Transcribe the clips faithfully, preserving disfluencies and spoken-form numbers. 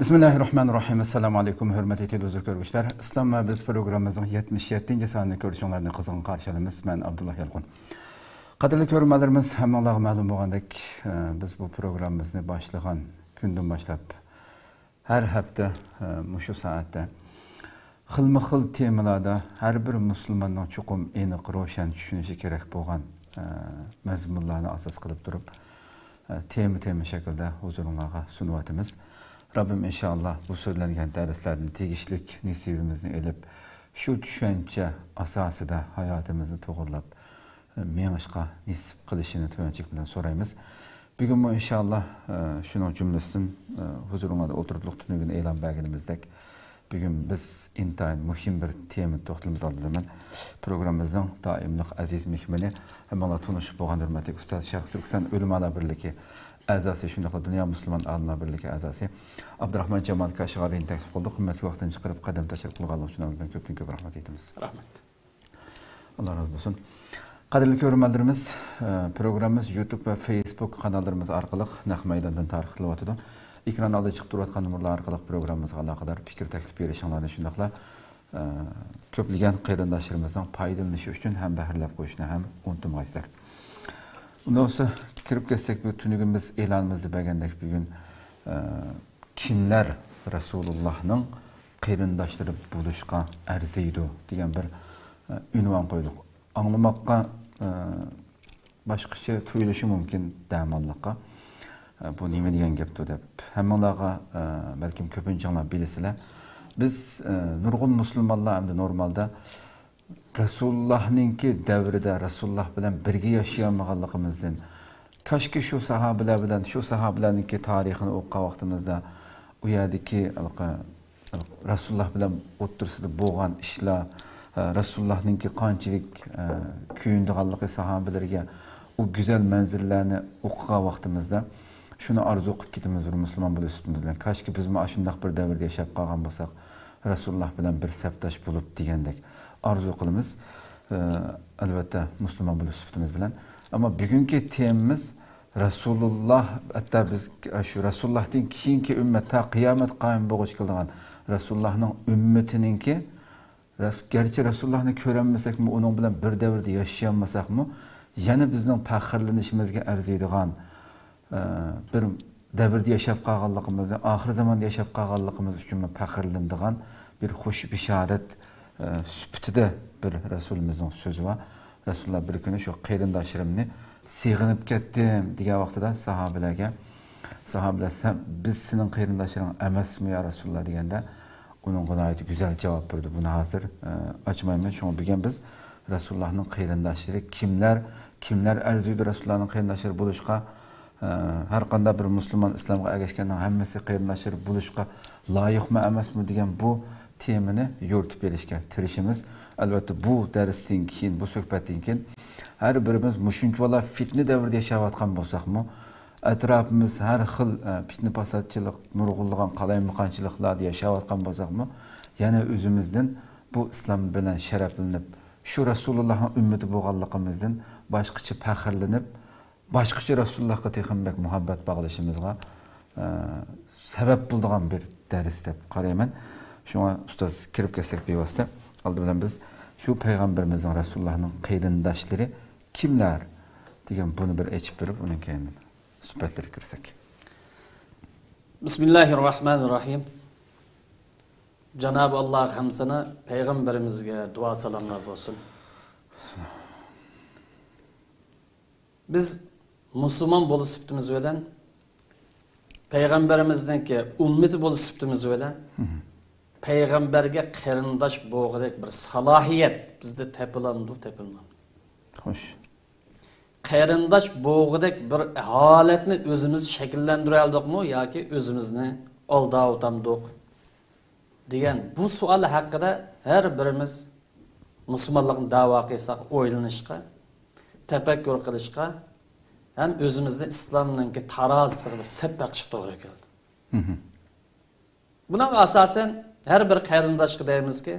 بىسمىللاھىررەھمانىررەھىم. ئەسسالامۇئەلەيكۇم، ھۆرمەتلىك تېلېۋىزور كۆرگۈچىلەر. ئىسلام ۋە بىز پروگراممىمىزنىڭ يەتمىش يەتتىنچى سانىنى كۆرۈشۈڭلارنى قىزغىن قارشى ئالىمىز. مەن ئابدۇللا يالقۇن. قەدىرلىك كۆرۈرمەنلىرىمىز، ھەممىڭلارغا مەلۇم بولغاندەك، ئە، بىز بۇ پروگراممىمىزنى باشلىغان كۈندىن باشلاپ، ھەر ھەپتە، ئە، مۇشۇ سائەتتە خىلمۇ خىل تېمىلاردا ھەر بىر مۇسۇلماننىڭ چوقۇم ئېنىق، روشەن چۈشىنىشى كېرەك بولغان، ئە، مەزمۇنلارنى ئاساس قىلىپ تۇرۇپ، ئە، تېما-تېما شەكلىدە ھۇزۇرۇڭلارغا سۇنۇۋاتىمىز. رەببىم ئىنشائاللا بۇ سۆزلەنگەن دەرسلەردىن تېگىشلىك نېسىۋىمىزنى ئېلىپ، شۇ چۈشەنچە ئاساسىدا ھاياتىمىزنى توغرىلاپ، ئە، مېڭىشقا نېسىپ قىلىشىنى تۆۋەنچىلىك بىلەن سورايمىز. بۈگۈنمۇ ئىنشائاللا، ئە، شۇنىڭ جۈملىسىدىن، ئە، ھۇزۇرۇڭلاردا ئولتۇردۇق، تۈنۈگۈن ئېلان بەرگىنىمىزدەك، بۈگۈن بىز ئىنتايىن مۇھىم بىر تېمىدا توختىلىمىز. ئالدى بىلەن پروگراممىمىزنىڭ دائىملىق ئەزىز مېھمىنى، ھەممىڭلار تونۇشۇپ بولغان ھۆرمەتلىك ئۇستاز، شەرقىي تۈركىستان ئۆلىمالار بىرلىكى ئەزاسى، شۇنداقلا دۇنيا مۇسۇلمان ئالىملار بىرلىكى ئەزاسى ئابدۇراخمان جامال كاشغەرىنى تەكلىپ قىلدۇق. ھۆرمەتلىك ۋاقتىنى چىقىرىپ، قەدەم تەشرىپ قىلغانلىقى ئۈچۈن ئۇنىڭ بىلەن كۆپتىن كۆپ رەھمەت ئېيتىمىز. رەھمەت. ئاللا رازى بولسۇن. قەدىرلىك كۆرۈرمەنلىرىمىز، ئە، پروگراممىمىز يۇتۇب ۋە فېيسبۇك قاناللىرىمىز ئارقىلىق نەق مەيداندىن تارقىتىلىۋاتىدۇ. ئېكران ئالدىدا چىقىپ تۇرۇۋاتقان نومۇرلار ئارقىلىق پروگراممىمىزغا ئالاقىدار پىكىر، تەكلىپ بېرىشىڭلارنى، شۇنداقلا، ئە، كۆپلىگەن قېرىنداشلىرىمىزنىڭ پايدىلىنىشى ئۈچۈن ھەمبەھىرلەپ قويۇشنى ھەم ئۇنتۇمىغايسىلەر. ئۇنداق بولسا، كىرىپ كەتسەك، بۇ تۈنۈگۈن بىز ئېلانىمىزدا بەرگەندەك، بۈگۈن، ئە، كىملەر رەسۇلۇللاھنىڭ قېرىنداشلىرى بولۇشقا ئەرزىيدۇ دېگەن بىر، ئە، ئۇنۋان قويدۇق. ئاڭلىماققا، ئە، باشقىچە تۇيۇلۇشى مۇمكىن دەماللىققا. ئە، بۇ نېمە دېگەن گەپتۇ دەپ. ھەممىڭلارغا، ئە، بەلكىم كۆپىنچىڭلار بىلىسىلەر. بىز، ئە، نۇرغۇن مۇسۇلمانلار ئەمدى نورمالدا رەسۇلۇللاھنىڭكى دەۋرىدە رەسۇلۇللاھ بىلەن بىرگە ياشىيالمىغانلىقىمىزدىن، كاشكى شۇ ساھابىلەر بىلەن، شۇ ساھابىلەرنىڭكى تارىخىنى ئوقۇغان ۋاقتىمىزدا، ئۇ يەردىكى ھېلىقى رەسۇلۇللاھ بىلەن ئوتتۇرىسىدا بولغان ئىشلار، ئە، رەسۇلۇللاھنىڭكى قانچىلىك، ئە، كۆيۈنىدىغانلىقى ساھابىلەرگە، ئۇ گۈزەل مەنزىرىلەرنى ئوقۇغان ۋاقتىمىزدا، شۇنى ئارزۇ قىلىپ كېتىمىز بىر مۇسۇلمان بولۇش سۈپىتىمىز بىلەن. كاشكى بىزمۇ ئاشۇنداق بىر دەۋردە ياشاپ قالغان بولساق، رەسۇلۇللاھ بىلەن بىر سەپداش بولۇپ دېگەندەك ئارزۇ قىلىمىز. ئە، ئەلۋەتتە، مۇسۇلمان بولۇش سۈپىتىمىز بىلەن. ئەمما بۈگۈنكى تېمىمىز رەسۇلۇللاھ، ھەتتا بىز شۇ رەسۇلۇللاھتىن كېيىنكى ئۈممەت، تا قىيامەت قايىم بولغۇچە كېلىدىغان رەسۇلۇللاھنىڭ ئۈممىتىنىڭكى، رەس-، گەرچە رەسۇلۇللاھنى كۆرەلمىسەكمۇ، ئۇنىڭ بىلەن بىر دەۋردە ياشىيالمىساقمۇ، يەنە بىزنىڭ پەخىرلىنىشىمىزگە ئەرزىيدىغان، ئە، بىر دەۋردە ياشاپ قالغانلىقىمىزنى، ئاخىر زاماندا ياشاپ قالغانلىقىمىز ئۈچۈن پەخىرلىنىدىغان بىر خۇش بېشارەت، ئە، سۈپىتىدە بىر رەسۇلىمىزنىڭ سۆزى بار. رەسۇلۇللا بىر كۈنى شۇ قېرىنداشلىرىمنى سېغىنىپ كەتتىم دېگەن ۋاقتىدا ساھابىلەرگە، ساھابىلەر، سەن، بىز سېنىڭ قېرىنداشلىرىڭ ئەمەسمۇ يا رەسۇلۇللا دېگەندە، ئۇنىڭغا ناھايىتى گۈزەل جاۋاب بېرىدۇ. بۇنى ھازىر، ئە، ئاچمايمەن. شۇڭا بۈگۈن بىز رەسۇلۇللانىڭ قېرىنداشلىرى كىملەر، كىملەر ئەرزىيدۇ رەسۇلۇللانىڭ قېرىنداشلىرى بولۇشقا، ئە، ھەر قانداق بىر مۇسۇلمان ئىسلامغا ئەگەشكەننىڭ ھەممىسى قېرىنداشلىرى بولۇشقا لايىقمۇ ئەمەسمۇ دېگەن بۇ تېمىنى يورۇتۇپ بېرىشكە تىرىشىمىز. ئەلۋەتتە، بۇ دەرستىن كېيىن، بۇ سۆھبەتتىن كېيىن ھەر بىرىمىز مۇشۇنچىۋالا فىتنە دەۋرىدە ياشاۋاتقان بولساقمۇ، ئەتراپىمىز ھەر خىل، ئە، پىتنە-پاساتچىلىق، نۇرغۇنلىغان قالايمىقانچىلىقلاردا ياشاۋاتقان بولساقمۇ، يەنە ئۆزىمىزدىن بۇ ئىسلام بىلەن شەرەپلىنىپ، شۇ رەسۇلۇللانىڭ ئۈممىتى بولغانلىقىمىزدىن باشقىچە پەخىرلىنىپ، باشقىچە رەسۇلۇللاھقا تېخىمۇ بەك مۇھەببەت باغلىشىمىزغا، ئە، سەۋەب بولىدىغان بىر دەرس دەپ قارايمەن. شۇڭا ئۇستاز كىرىپ كەتسەك بىۋاسىتە، ئالدى بىلەن بىز شۇ پەيغەمبىرىمىزنىڭ رەسۇلۇللاھنىڭ قېرىنداشلىرى كىملەر دېگەن بۇنى بىر ئېچىپ بېرىپ، ئۇنىڭ كەينىدىن سۈپەتلىرىگە كىرسەك. بسم الله الرحمن الرحيم. جانابى ئاللاغا ھەمدۇ سانا، پەيغەمبىرىمىزگە دۇئا سالاملار بولسۇن. بىز مۇسۇلمان بولۇش سۈپىتىمىز بىلەن، پەيغەمبىرىمىزنىڭكى ئۈممىتى بولۇش سۈپىتىمىز بىلەن، پەيغەمبەرگە قېرىنداش بولغۇدەك بىر سالاھىيەت بىزدە تېپىلامدۇ، تېپىلمامدۇ؟ خوش. قېرىنداش بولغۇدەك بىر ھالەتنى ئۆزىمىز شەكىللەندۈرەلدۇقمۇ ياكى ئۆزىمىزنى ئالداۋاتامدۇق؟ دېگەن بۇ سوئال ھەققىدە ھەر بىرىمىز مۇسۇلمانلىقنى دەۋا قىلساق ئويلىنىشقا، تەپەككۇر قىلىشقا ھەم ئۆزىمىزنى ئىسلامنىڭكى تارازىسىغا بىر سەپ بېقىشقا توغرا كېلىدۇ. مھم. بۇنىڭغا ئاساسەن ھەر بىر قېرىنداشقا دەيمىزكى،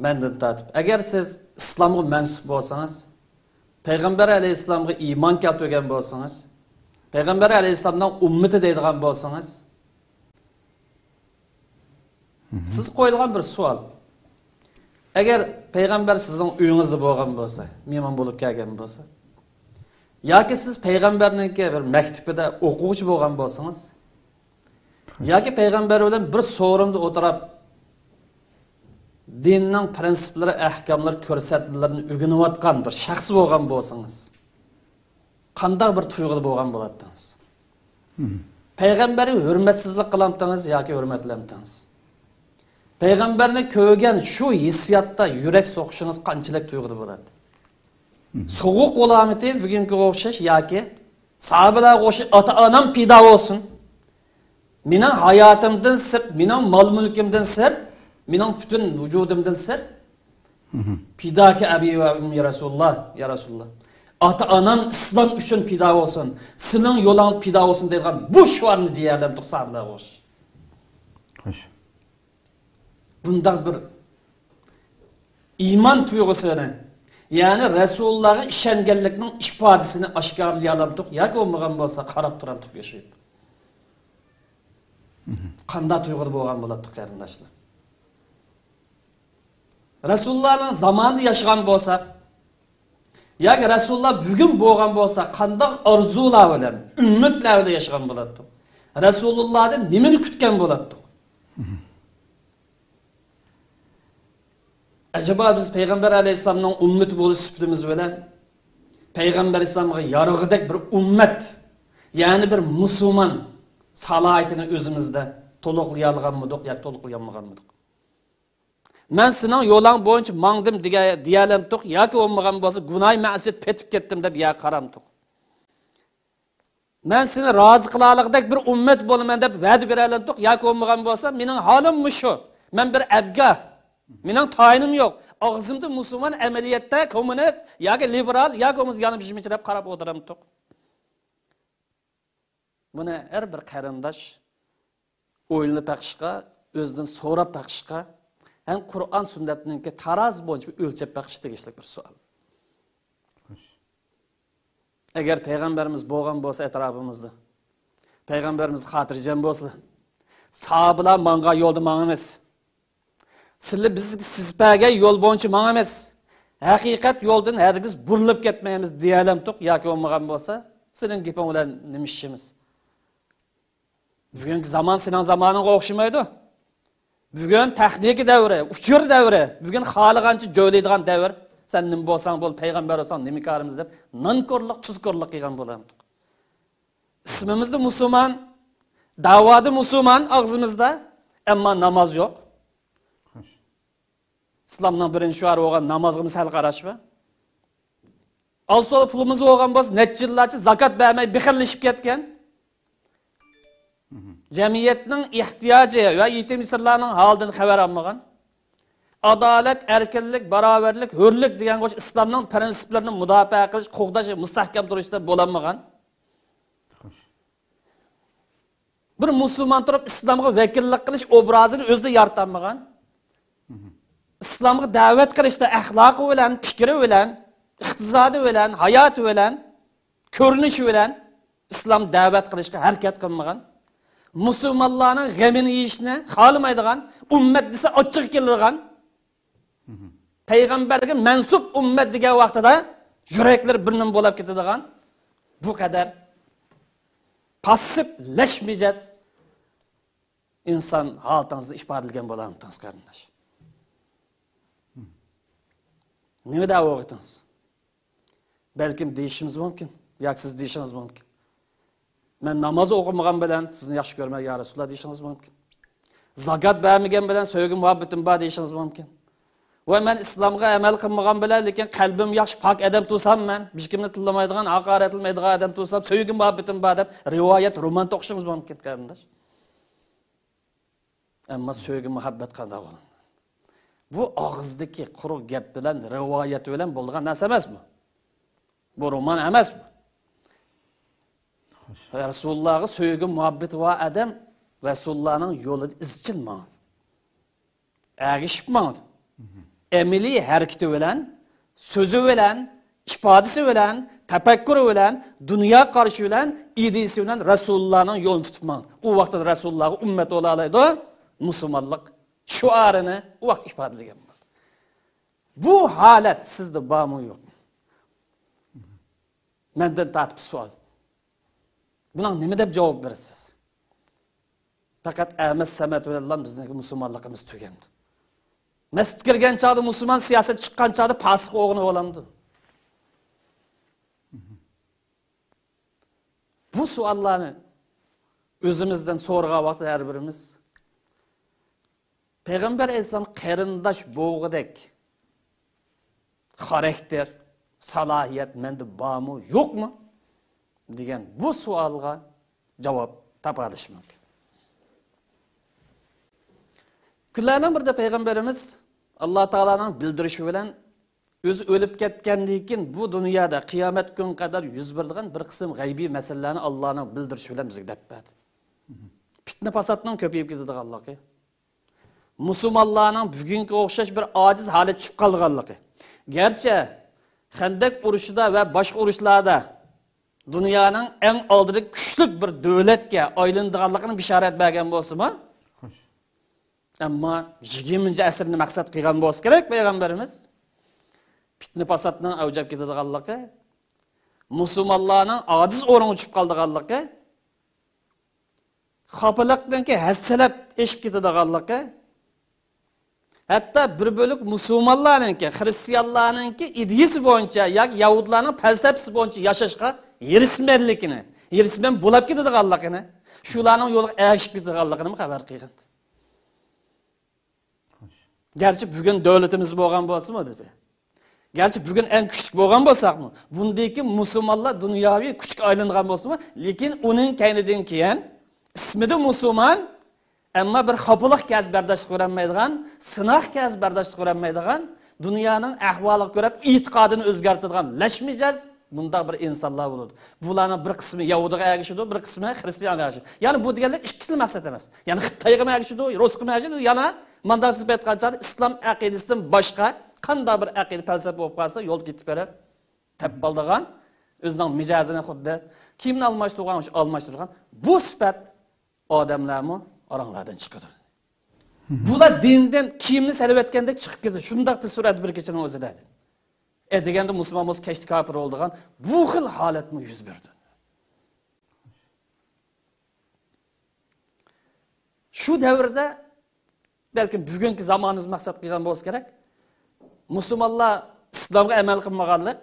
مەندىن تارتىپ، ئەگەر سىز ئىسلامغا مەنسۇپ بولسىڭىز، پەيغەمبەر ئەلەيھىسسالامغا ئىمان كەلتۈرگەن بولسىڭىز، پەيغەمبەر ئەلەيھىسسالامنىڭ ئۈممىتى دەيدىغان بولسىڭىز، سىز قويۇلغان بىر سوئال. ئەگەر پەيغەمبەر سىزنىڭ ئۆيىڭىزدە بولغان بولسا، مېھمان بولۇپ كەلگەن بولسا، ياكى سىز پەيغەمبەرنىڭكى بىر مەكتىپىدە ئوقۇغۇچى بولغان بولسىڭىز، ياكى پەيغەمبەر بىلەن بىر سورۇندا ئولتۇرۇپ، دىننىڭ پرىنسىپلىرى، ئەھكاملىرى، كۆرسەتمىلىرىنى ئۆگىنىۋاتقان بىر شەخس بولغان بولسىڭىز، قانداق بىر تۇيغۇدا بولغان بولاتتىڭىز؟ پەيغەمبەرگە ھۆرمەتسىزلىك قىلامتىڭىز ياكى ھۆرمەتلەمتىڭىز؟ پەيغەمبەرنى كۆرگەن شۇ ھېسسىياتتا يۈرەك سوقۇشىڭىز قانچىلىك تۇيغۇدا بولاتتى؟ سوغۇق بولامتى بۈگۈنكىگە ئوخشاش ياكى ساھابىلەرگە ئوخشاش، ئاتا-ئانام پىدا بولسۇن، مېنىڭ ھاياتىمدىن سىرت، مېنىڭ مال-مۈلكۈمدىن سىرت، مېنىڭ پۈتۈن ۋۇجۇدۇمدىن سىرت، پىداكى ئەبى ۋە ئۈممى رەسۇلۇللا، يا رەسۇلۇللا، ئاتا-ئانام ئىسلام ئۈچۈن پىدا بولسۇن، سېنىڭ يولۇڭ پىدا بولسۇن دەيدىغان بۇ شوئارنى دېيەلەمدۇق ساھابىلەرگە ئوخشاش؟ خوش. بۇنداق بىر ئىمان تۇيغۇسىنى، يەنى رەسۇلۇللاغا ئىشەنگەنلىكنىڭ ئىپادىسىنى ئاشكارىلىيالامتۇق ياكى بولمىغان بولسا قاراپ تۇرامتۇق ياشايدۇ؟ قانداق تۇيغۇدا بولغان بولاتتۇق، قېرىنداشلار؟ رەسۇلۇللانىڭ زامانىدا ياشىغان بولساق، ياكى رەسۇلۇللا بۈگۈن بولغان بولسا، قانداق ئارزۇلار بىلەن، ئۈمىدلەر بىلەن ياشىغان بولاتتۇق؟ رەسۇلۇللادىن نېمىنى كۈتكەن بولاتتۇق؟ ئەجەبا بىز پەيغەمبەر ئەلەيھىسسالامنىڭ ئۈممىتى بولۇش سۈپىتىمىز بىلەن پەيغەمبەر ئەلەيھىسسالامغا يارىغۇدەك بىر ئۈممەت، يەنى بىر مۇسۇلمان سالاھىيىتىنى ئۆزىمىزدە تولۇقلىيالىغانمىدۇق ياكى تولۇقلىيالمىغانمىدۇق؟ مەن سېنىڭ يولۇڭ بويىچە ماڭدىم دېگە-، دېيەلەمتۇق ياكى بولمىغان بولسا گۇناھ مەسىيەت پېتىپ كەتتىم دەپ يەر قارامتۇق؟ مەن سېنى رازى قىلالىغۇدەك بىر ئۈممەت بولىمەن دەپ ۋەدە بېرەلەمتۇق ياكى بولمىغان بولسا مېنىڭ ھالىم مۇشۇ، مەن بىر ئەبگاھ، مېنىڭ تايىنىم يوق، ئاغزىمدا مۇسۇلمان، ئەمەلىيەتتە كوممۇنىست ياكى لىبېرال ياكى بولمىسا يەنە بىر نېمىچە دەپ قاراپ ئولتۇرامتۇق؟ بۇنى ھەر بىر قېرىنداش ئويلىنىپ بېقىشقا، ئۆزىدىن سوراپ بېقىشقا، ھەم قۇرئان سۈننەتنىڭكى تارازى بويىچە بىر ئۆلچەپ بېقىشقا تېگىشلىك بىر سوئال. خوش. ئەگەر پەيغەمبىرىمىز بولغان بولسا ئەتراپىمىزدا، پەيغەمبىرىمىز خاتىرجەم بولسا، ساھابىلار ماڭغان يولدا ماڭىمىز. سىلەر بىزگە سىزىپ بەرگەن يول بويىچە ماڭىمىز. ھەقىقەت يولدىن ھەرگىز بۇرۇلۇپ كەتمەيمىز دېيەلەمتۇق ياكى بولمىغان بولسا، سېنىڭ گېپىڭ بىلەن نېمە ئىشىمىز؟ بۈگۈنكى زامان سېنىڭ زامانىڭغا ئوخشىمايدۇ. بۈگۈن تېخنىكا دەۋرى، ئۇچۇر دەۋرى. بۈگۈن خالىغانچە جۆيلەيدىغان دەۋر. سەن نېمە بولساڭ بول، پەيغەمبەر بولساڭ نېمە كارىمىز دەپ نانكورلۇق، تۇزكورلۇق قىلغان بولامتۇق. ئىسمىمىزدا مۇسۇلمان، دەۋادا مۇسۇلمان ئاغزىمىزدا، ئەمما ناماز يوق. خوش. ئىسلامنىڭ بىرىنچى شوئارى بولغان نامازغىمۇ سەل قاراشمۇ؟ ئاز تولا پۇلىمىز بولغان بولسا، نەچچە يىللارچە زاكات بەرمەي بېخىللىشىپ كەتكەن. جەمئىيەتنىڭ ئېھتىياجى ۋە يېتىم يېسىرلارنىڭ ھالىدىن خەۋەر ئالمىغان. ئادالەت، ئەركىنلىك، باراۋەرلىك، ھۆرلۈك دېگەن قوش ئىسلامنىڭ پىرىنسىپلىرىنى مۇداپىئە قىلىش، قوغداش، مۇستەھكەم تۇرۇشتا بولالمىغان. بىر مۇسۇلمان تۇرۇپ ئىسلامغا ۋەكىللىك قىلىش ئوبرازىنى ئۆزىدە يارىتالمىغان. ئىسلامغا دەۋەت قىلىشتا ئەخلاقى بىلەن، پىكرى بىلەن، ئىقتىسادى بىلەن، ھاياتى بىلەن، كۆرۈنۈشى بىلەن ئىسلام دەۋەت قىلىشقا ھەرىكەت قىلمىغان. مۇسۇلمانلارنىڭ غېمىنى يېيىشنى خالىمايدىغان، ئۈممەت دېسە ئاچچىقى كېلىدىغان، پەيغەمبەرگە مەنسۇپ ئۈممەت دېگەن ۋاقتىدا يۈرەكلىرى بىر نېمە بولاپ كېتىدىغان، بۇ قەدەر پاسسىپ، لەش مىجەز ئىنسان ھالىتىڭىزنى ئىپادىلىگەن بولامتىڭىز، قېرىنداش؟ نېمە دەۋا قىلدىڭىز؟ بەلكىم دېيىشىمىز مۇمكىن، ياكى سىز دېيىشىڭىز مۇمكىن. مەن ناماز ئوقۇمىغان بىلەن سىزنى ياخشى كۆرىمەن، يا رەسۇلاللا، دېيىشىڭىز مۇمكىن. زاكات بەرمىگەن بىلەن سۆيگۈ مۇھەببىتىم بار، دېيىشىڭىز مۇمكىن. ۋە مەن ئىسلامغا ئەمەل قىلمىغان بىلەن، لېكىن قەلبىم ياخشى، پاك ئادەم تۇرسام مەن، ھېچكىمنى تىللىمايدىغان، ھاقارەتلىمەيدىغان ئادەم تۇرسام، سۆيگۈ مۇھەببىتىم بار دەپ رىۋايەت، رومان توقۇشىڭىز مۇمكىن، قېرىنداش. ئەمما سۆيگۈ مۇھەببەت قانداق بولىدۇ؟ بۇ ئاغزىدىكى قۇرۇق گەپ بىلەن، رىۋايەت بىلەن بولىدىغان نەرسە ئەمەس بۇ. بۇ رومان ئەمەس بۇ. رەسۇلۇللاغا سۆيگۈ مۇھەببىتى بار ئادەم رەسۇلۇللانىڭ يولىدا ئىزچىل ماڭىدۇ. ئەگىشىپ ماڭىدۇ. ئەمەلىي ھەرىكىتى بىلەن، سۆزى بىلەن، ئىپادىسى بىلەن، تەپەككۇرى بىلەن، دۇنيا قارىشى بىلەن، ئىدىيىسى بىلەن رەسۇلۇللانىڭ يولىنى تۇتۇپ ماڭىدۇ. ئۇ ۋاقىتتا رەسۇلۇللاغا ئۈممەت بولالايدۇ، مۇسۇلمانلىق شوئارىنى ئۇ ۋاقىت ئىپادىلىگەن بولدى. بۇ ھالەت سىزدە بارمۇ يوقمۇ؟ مەندىن تارتىپ سوئال. بۇنىڭ نېمە دەپ جاۋاب بېرىسىز؟ پەقەت ئەمەس سەمەت بىلەنلا بىزنىڭ مۇسۇلمانلىقىمىز تۈگەمدۇ؟ مەسچىتكە كىرگەن چاغدا مۇسۇلمان، سىياسەت چىققان چاغدا پاسىق ئوغرىنى بولامدۇ؟ بۇ سوئاللارنى ئۆزىمىزدىن سورىغان ۋاقىتتا ھەر بىرىمىز پەيغەمبەر ئەلەيھىسسالام قېرىنداش بوغۇدەك خاراكتېر، سالاھىيەت مەندە بارمۇ، يوقمۇ دېگەن بۇ سوئالغا جاۋاب تاپالىشى مۇمكىن. كۈنلەرنىڭ بىرىدە پەيغەمبىرىمىز ئاللا تائالانىڭ بىلدۈرۈشى بىلەن ئۆزى ئۆلۈپ كەتكەندىن كېيىن بۇ دۇنيادا قىيامەت كۈنى قەدەر يۈز بېرىدىغان بىر قىسىم غەيبىي مەسىلىلەرنى ئاللانىڭ بىلدۈرۈشى بىلەن بىزگە دەپ بەردى. پىتنە پاساتنىڭ كۆپىيىپ كېتىدىغانلىقى، مۇسۇلمانلارنىڭ بۈگۈنكىگە ئوخشاش بىر ئاجىز ھالەتكە چۈشۈپ قالىدىغانلىقى. گەرچە خەندەق ئۇرۇشىدا ۋە باشقا ئۇرۇشلاردا دۇنيانىڭ ئەڭ ئالدىدىكى كۈچلۈك بىر دۆلەتكە ئايلىنىدىغانلىقىنى بىشارەت بەرگەن بولسىمۇ، ئەمما يىگىرمىنچى ئەسىرنى مەقسەت قىلغان بولسا كېرەك پەيغەمبىرىمىز، پىتنە پاساتنىڭ ئەۋج ئېلىپ كېتىدىغانلىقى، مۇسۇلمانلارنىڭ ئاجىز ئورۇنغا چۈشۈپ قالىدىغانلىقى، خاپىلىقنىڭكى ھەسسىلەپ ئېشىپ كېتىدىغانلىقى، ھەتتا بىر بۆلەك مۇسۇلمانلارنىڭكى، خىرىستىيانلارنىڭكى ئىدىيىسى بويىچە ياكى يەھۇدىيلارنىڭ پەلسەپىسى بويىچە ياشاشقا ھېرىسمەنلىكىنى، ھېرىسمەن بولاپ كېتىدىغانلىقىنى، شۇلارنىڭ يولىغا ئەگىشىپ كېتىدىغانلىقىنىمۇ خەۋەر قىلغان. گەرچە بۈگۈن دۆلىتىمىز بولغان بولسىمۇ، دېدى. گەرچە بۈگۈن ئەڭ كۈچلۈك بولغان بولساقمۇ، بۇندىن كېيىن مۇسۇلمانلار دۇنياۋى كۈچكە ئايلانغان بولسىمۇ، لېكىن ئۇنىڭ كەينىدىن كېيىن ئىسمىدا مۇسۇلمان، ئەمما بىر خاپىلىق كەلسە بەرداشلىق بېرەلمەيدىغان، سىناق كەلسە بەرداشلىق بېرەلمەيدىغان، دۇنيانىڭ ئەھۋالىغا كۆرە ئېتىقادىنى ئۆزگەرتىدىغان لەشمىجەز مۇنداق بىر ئىنسانلار بولىدۇ. بۇلارنىڭ بىر قىسمى يەھۇدىيغا ئەگىشىدۇ، بىر قىسمى خىرىستىيانغا ئەگىشىدۇ. يەنى بۇ دېگەنلىك ئىككىسىلا مەقسەت ئەمەس. يەنى خىتايغىمۇ ئەگىشىدۇ، رۇسقىمۇ ئەگىشىدۇ، يەنە مانداقچىلىق ئېيتقان چاغدا ئىسلام ئەقىدىسىدىن باشقا قانداق بىر ئەقىدە پەلسەپە بولۇپ قالسا، يولدا كېتىپ بېرىپ تەپ قالىدىغان، ئۆزىنىڭ مىجەزىنى خۇددى كىيىمنى ئالماشتۇرغان، ئالماشتۇرغان بۇ سۈپەت ئادەملەرمۇ ئاراڭلاردىن چىقىدۇ. بۇلار دىندىن كىيىمنى سېلىۋەتكەندەك چىقىپ كېتىدۇ. شۇنداق تېز سۈرئەت بىر كېچىنىڭ ئۆزىدە. ئە دېگەندە مۇسۇلمان بولسا كەچتە كاپىر بولىدىغان بۇ خىل ھالەتمۇ يۈز بېرىدۇ. شۇ دەۋردە بەلكىم بۈگۈنكى زامانىمىز مەقسەت قىلغان بولسا كېرەك، مۇسۇلمانلار ئىسلامغا ئەمەل قىلمىغانلىق،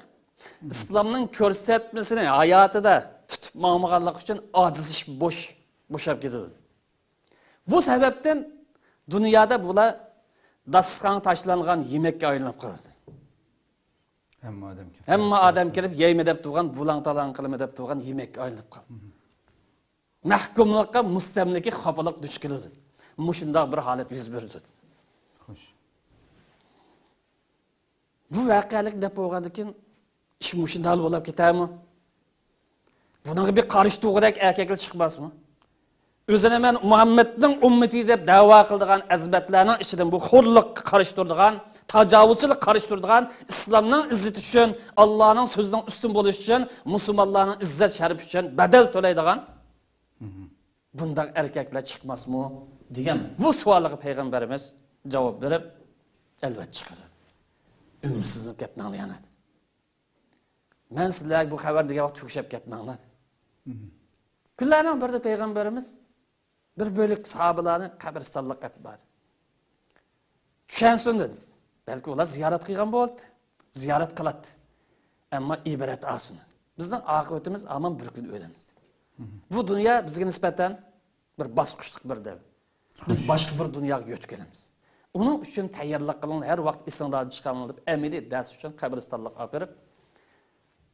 ئىسلامنىڭ كۆرسەتمىسىنى ھاياتىدا تۇتۇپ ماڭمىغانلىق ئۈچۈن ئاجىزلىشىپ بوش، بوشاپ كېتىدۇ. بۇ سەۋەبتىن دۇنيادا بۇلار داستىخانغا تاشلانغان يېمەككە ئايلىنىپ قالىدۇ. ھەممە ئادەم كېلىپ، ھەممە ئادەم كېلىپ يەيمە دەپ تۇرغان، بۇلاڭ-تالاڭ قىلىمە دەپ تۇرغان يېمەككە ئايلىنىپ قالىدۇ. مەھكۇملۇققا مۇستەملىكە خاپىلىق دۇچ كېلىدۇ. مۇشۇنداق بىر ھالەت يۈز بېرىدۇ. خوش. بۇ ۋەقەلىك دەپ بولغاندىن كېيىن ئىش مۇشۇنداق بولاپ كېتەرمۇ؟ بۇنىڭغا بىر قارشى تۇرغۇدەك ئەركەكلەر چىقماسمۇ؟ ئۆزىنى مەن مۇھەممەدنىڭ ئۈممىتى دەپ دەۋا قىلىدىغان ئەزىمەتلەرنىڭ ئىچىدىن بۇ خورلۇققا قارشى تۇرىدىغان، تاجاۋۇزچىلىققا قارشى تۇرىدىغان، ئىسلامنىڭ ئىززىتى ئۈچۈن، ئاللانىڭ سۆزىنىڭ ئۈستۈن بولۇشى ئۈچۈن، مۇسۇلمانلارنىڭ ئىززەت شەرىپى ئۈچۈن بەدەل تۆلەيدىغان بۇنداق ئەركەكلەر چىقماسمۇ دېگەن بۇ سوئالغا پەيغەمبىرىمىز جاۋاب بېرىپ، ئەلۋەتتە چىقىدۇ. ئۈمىدسىزلىنىپ كەتمەڭلار يەنە. مەن سىلەرگە بۇ خەۋەر دېگەن ۋاقىت تۈگىشەپ كەتمەڭلار. كۈنلەرنىڭ بىرىدە پەيغەمبىرىمىز بىر بۆلەك ساھابىلارنى قەبرىستانلىققا ئەپ باردى. چۈشەنسۇن دېدى. بەلكى ئۇلار زىيارەت قىلغان بولاتتى. زىيارەت قىلاتتى. ئەمما ئىبرەت ئالسۇن. بىزنىڭ ئاقىۋىتىمىز ھامان بىر كۈن ئۆلىمىز. بۇ دۇنيا بىزگە نىسبەتەن بىر باسقۇچلۇق بىر دەۋر. بىز باشقا بىر دۇنياغا يۆتكىلىمىز. ئۇنىڭ ئۈچۈن تەييارلىق قىلىڭلار، ھەر ۋاقىت ئېسىڭلاردىن چىقارماڭلار دەپ ئەمەلىي دەرس ئۈچۈن قەبرىستانلىققا ئاپىرىپ،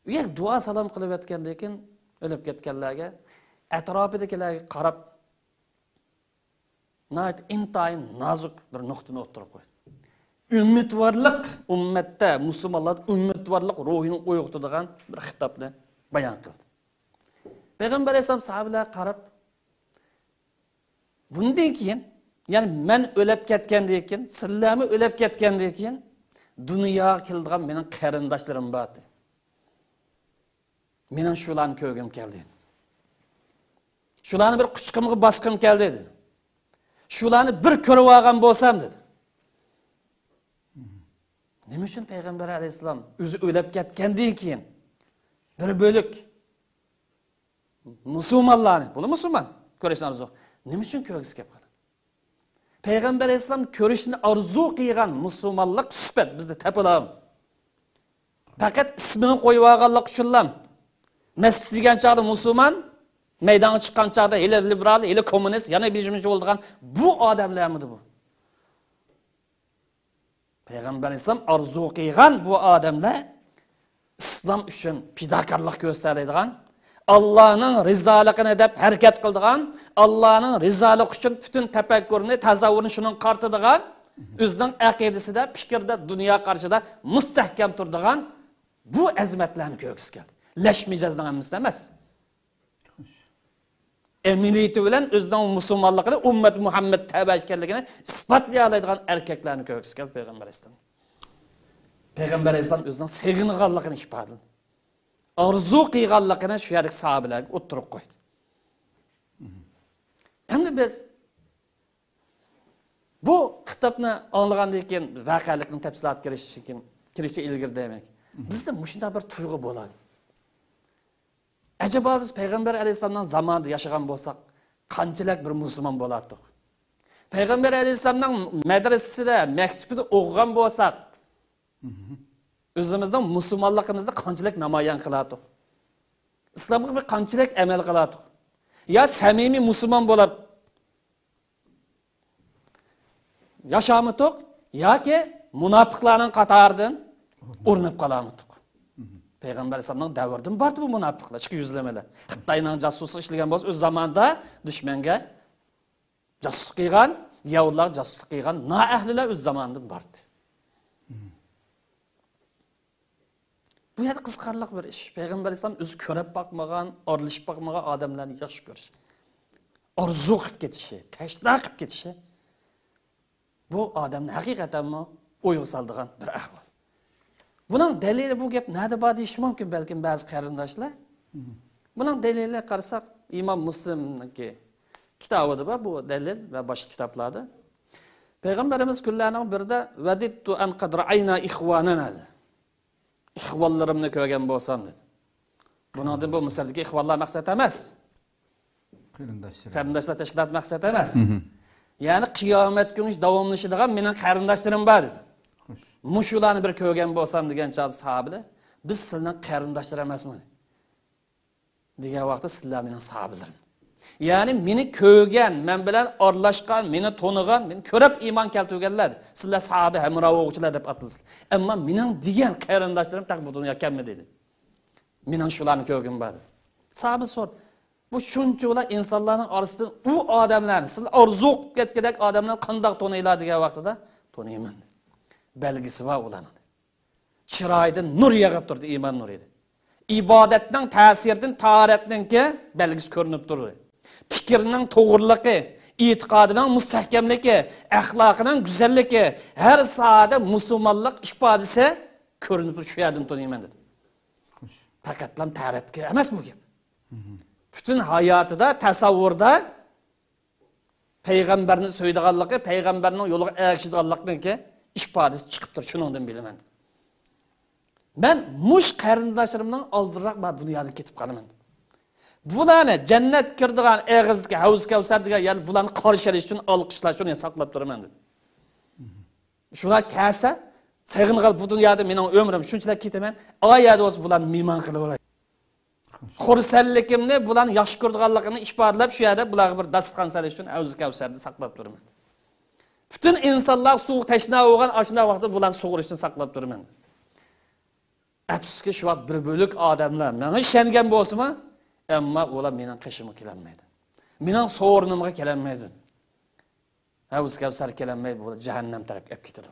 ئۇ يەردە دۇئا سالام قىلىۋەتكەندىن كېيىن ئۆلۈپ كەتكەنلەرگە، ئەتراپىدىكىلەرگە قاراپ، ناھايىتى ئىنتايىن نازۇك بىر نۇقتىنى ئوتتۇرىغا قويدى. ئۈمىدۋارلىق، ئۈممەتتە مۇسۇلمانلاردا ئۈمىدۋارلىق روھىنى ئويغىتىدىغان بىر خىتابنى بايان قىلدى. پەيغەمبەر ئەلەيھىسسالام ساھابىلەرگە قاراپ، بۇندىن كېيىن، يەنى مەن ئۆلۈپ كەتكەندىن كېيىن، سىلەرمۇ ئۆلۈپ كەتكەندىن كېيىن، دۇنياغا كېلىدىغان مېنىڭ قېرىنداشلىرىم بار، دېدى. مېنىڭ شۇلارنى كۆرگۈم كەلدى. شۇلارنى بىر قۇچىقىمغا باسقۇم كەلدى، دېدى. شۇلارنى بىر كۆرۈۋالغان بولسام، دېدى. نېمە ئۈچۈن پەيغەمبەر ئەلەيھىسسالام ئۆزى ئۆلۈپ كەتكەندىن كېيىن بىر بۆلەك مۇسۇلمانلارنى، بۇلار مۇسۇلمان، كۆرۈشنى ئارزۇ، نېمە ئۈچۈن كۆرگۈسى كەپ قالدى؟ پەيغەمبەر ئەلەيھىسسالام كۆرۈشنى ئارزۇ قىلغان مۇسۇلمانلىق سۈپەت بىزدە تېپىلام. پەقەت ئىسمىنى قويۇۋالغانلىق ئۈچۈنلا مەسچىت كىرگەن چاغدا مۇسۇلمان، مەيدانغا چىققان چاغدا ھېلى لىبېرال، ھېلى كوممۇنىست، يەنە بىر بولىدىغان بۇ ئادەملەرمىدى بۇ؟ پەيغەمبەر ئەلەيھىسسالام ئارزۇ قىلغان بۇ ئادەملەر ئىسلام ئۈچۈن پىداكارلىق كۆرسىتەلەيدىغان، ئاللانىڭ رىزالىقىنى دەپ ھەرىكەت قىلىدىغان، ئاللانىڭ رىزالىقى ئۈچۈن پۈتۈن تەپەككۇرىنى، تەسەۋۋۇرىنى شۇنىڭغا قارىتىدىغان، ئۆزىنىڭ ئەقىدىسىدە، پىكرىدە، دۇنيا قارىشىدا مۇستەھكەم تۇرىدىغان بۇ ئەزىمەتلەرنى كۆرگۈسى كەلدى. لەش مىجەزنىڭ ھەممىسى ئەمەس. ئەمەلىيىتى بىلەن ئۆزىنىڭ مۇسۇلمانلىقىنى، ئۈممەت مۇھەممەد تەبە ئىكەنلىكىنى ئىسپاتلىيالايدىغان ئەركەكلەرنى كۆرگۈسى كەلدى پەيغەمبەر ئەلەيھىسسالام. پەيغەمبەر ئەلەيھىسسالام ئۆزىنىڭ سېغىنغانلىقىنى ئىپادىلىدى. ئارزۇ قىلغانلىقىنى شۇ يەردىكى ساھابىلەرگە ئوتتۇرىغا قويدى. ئەمدى بىز بۇ خىتابنى ئاڭلىغاندىن كېيىن، ۋەقەلىكنى تەپسىلاتقا كىرىشتىن كېيىن، كىرىشتىن ئىلگىرى دېمەك، بىزدە مۇشۇنداق بىر تۇيغۇ بولار. ئەجەبا بىز پەيغەمبەر ئەلەيھىسسالامنىڭ زامانىدا ياشىغان بولساق، قانچىلىك بىر مۇسۇلمان بولاتتۇق؟ پەيغەمبەر ئەلەيھىسسالامنىڭ مەدرىسىسىدە، مەكتىپىدە ئوقۇغان بولساق، ئۆزىمىزنىڭ مۇسۇلمانلىقىمىزنى قانچىلىك نامايان قىلاتتۇق؟ ئىسلامغا بىر قانچىلىك ئەمەل قىلاتتۇق؟ يا سەمىمىي مۇسۇلمان بولۇپ ياشامىتۇق ياكى مۇناپىقلارنىڭ قاتارىدىن ئورناپ قالامىتۇق؟ پەيغەمبەر ئەلەيھىسسالامنىڭ دەۋرىدىن باردى بۇ مۇناپىقلار، ئىچكى يۈزلىمىلەر. خىتاينىڭ جاسۇسلۇق ئىشلىگەن بولسا، ئۆز زامانىدا دۈشمەنگە جاسۇسلۇق قىلغان، يەھۇدىيلارغا جاسۇسلۇق قىلغان نائەھلىلەر ئۆز زامانىدىن باردى. بۇ يەردە قىزىقارلىق بىر ئىش. پەيغەمبەر ئەلەيھىسسالام ئۆزى كۆرۈپ باقمىغان، ئارىلىشىپ باقمىغان ئادەملەرنى ياخشى كۆرۈش، ئارزۇ قىلىپ كېتىشى، تەشنا قىلىپ كېتىشى، بۇ ئادەمنى ھەقىقەتەنمۇ ئويغا سالىدىغان بىر ئەھۋال. بۇنىڭ دەلىلى، بۇ گەپ نەدە بار دېيىشى مۇمكىن بەلكىم بەزى قېرىنداشلار. بۇنىڭ دەلىلى قارىساق، ئىمام مۇسلىمنىڭكى كىتابىدا بار بۇ دەلىل ۋە باشقا كىتابلاردا. پەيغەمبىرىمىز كۈنلەرنىڭ بىرىدە، ۋەدىتتۇ ئەن قەد رەئەينا ئىخۋانەنا، دېدى. ئىخۋانلىرىمنى كۆرگەن بولسام، دېدى. بۇنىڭدىن بۇ مىسىردىكى ئىخۋانلار مەقسەت ئەمەس. قېرىنداشلىرى. قېرىنداشلار تەشكىلاتى مەقسەت ئەمەس. يەنى قىيامەت كۈنگىچە داۋاملىشىدىغان مېنىڭ قېرىنداشلىرىم بار، دېدى. مۇشۇلارنى بىر كۆرگەن بولسام، دېگەن چاغدا ساھابىلەر، بىز سىلىنىڭ قېرىنداشلىرى ئەمەسمۇ؟ دېگەن ۋاقىتتا، سىلەر مېنىڭ ساھابىلىرىم. يەنى مېنى كۆرگەن، مەن بىلەن ئارىلاشقان، مېنى تونۇغان، مېنى كۆرۈپ ئىمان كەلتۈرگەنلەر، سىلەر ساھابە ھەمراھ بولغۇچىلار دەپ ئاتىلىسىلەر. ئەمما مېنىڭ دېگەن قېرىنداشلىرىم تېخى بۇ دۇنياغا كەلمىدى، دېدى. مېنىڭ شۇلارنى كۆرگۈم بار، دېدى. ساھابە سورىدى، بۇ شۇنچىۋالا ئىنسانلارنىڭ ئارىسىدىن ئۇ ئادەملەرنى، سىلەر ئارزۇ قىلىپ كەتكۈدەك ئادەملەرنى قانداق تونۇيلا دېگەن ۋاقتىدا، تونۇيمەن، دېدى. بەلگىسى بار ئۇلارنىڭ. چىرايىدىن نۇر يېغىپ تۇردى، ئىمان نۇرى. ئىبادەتنىڭ تەسىرىدىن تاھارەتنىڭكى بەلگىسى كۆرۈنۈپ تۇردى. پىكرىنىڭ توغرىلىقى، ئېتىقادىنىڭ مۇستەھكەملىكى، ئەخلاقىنىڭ گۈزەللىكى، ھەر ساھەدە مۇسۇلمانلىق ئىپادىسى كۆرۈنۈپ تۇرۇپ، شۇ يەردىن تونۇيمەن، دېدى. پەقەتلا تەھارەتكە ئەمەس بۇ گەپ. پۈتۈن ھاياتىدا، تەسەۋۋۇردا پەيغەمبەرنى سۆيىدىغانلىقى، پەيغەمبەرنىڭ يولىغا ئەگىشىدىغانلىقىنىڭكى ئىپادىسى چىقىپ تۇر، شۇنىڭدىن بىلىمەن. مەن مۇش قېرىنداشلىرىمنىڭ ئالدىراق ما دۇنيادىن كېتىپ قالىمەن. بۇلارنى جەننەتكە كىرىدىغان ئېغىزدىكى ھەۋز كەۋسەر دېگەن يەر، بۇلارنى قارشى ئېلىش ئۈچۈن ئالقىشلاش ئۈچۈن ساقلاپ تۇرىمەن، دېدى. شۇلار كەلسە، سېغىنغان بۇ دۇنيادا مېنىڭ ئۆمرۈم شۇنچىلىك كېتىمەن، ئا يەردە بولسا بۇلارنى مېھمان قىلىۋالاي. خۇرسەنلىكىمنى، بۇلارنى ياخشى كۆرىدىغانلىقىمنى ئىپادىلەپ، شۇ يەردە بۇلارغا بىر داستىخان سېلىش ئۈچۈن ھەۋزى كەۋسەردە ساقلاپ تۇرىمەن. پۈتۈن ئىنسانلار سۇغا تەشنا بولغان ئاشۇنداق ۋاقىتتا بۇلارنى سۇغۇرۇشتىن ساقلاپ تۇرىمەن. ئەپسۇسكى، شۇ ۋاقىت بىر بۆلەك ئادەملەر ماڭا ئىشەنگەن بولسىمۇ، ئەمما ئۇلار مېنىڭ قېشىمغا كېلەلمەيدۇ. مېنىڭ سورۇنۇمغا كېلەلمەيدۇ. ھەۋز كەۋسەر كېلەلمەي، بۇ جەھەننەم تەرەپكە ئەپ كېتىدۇ.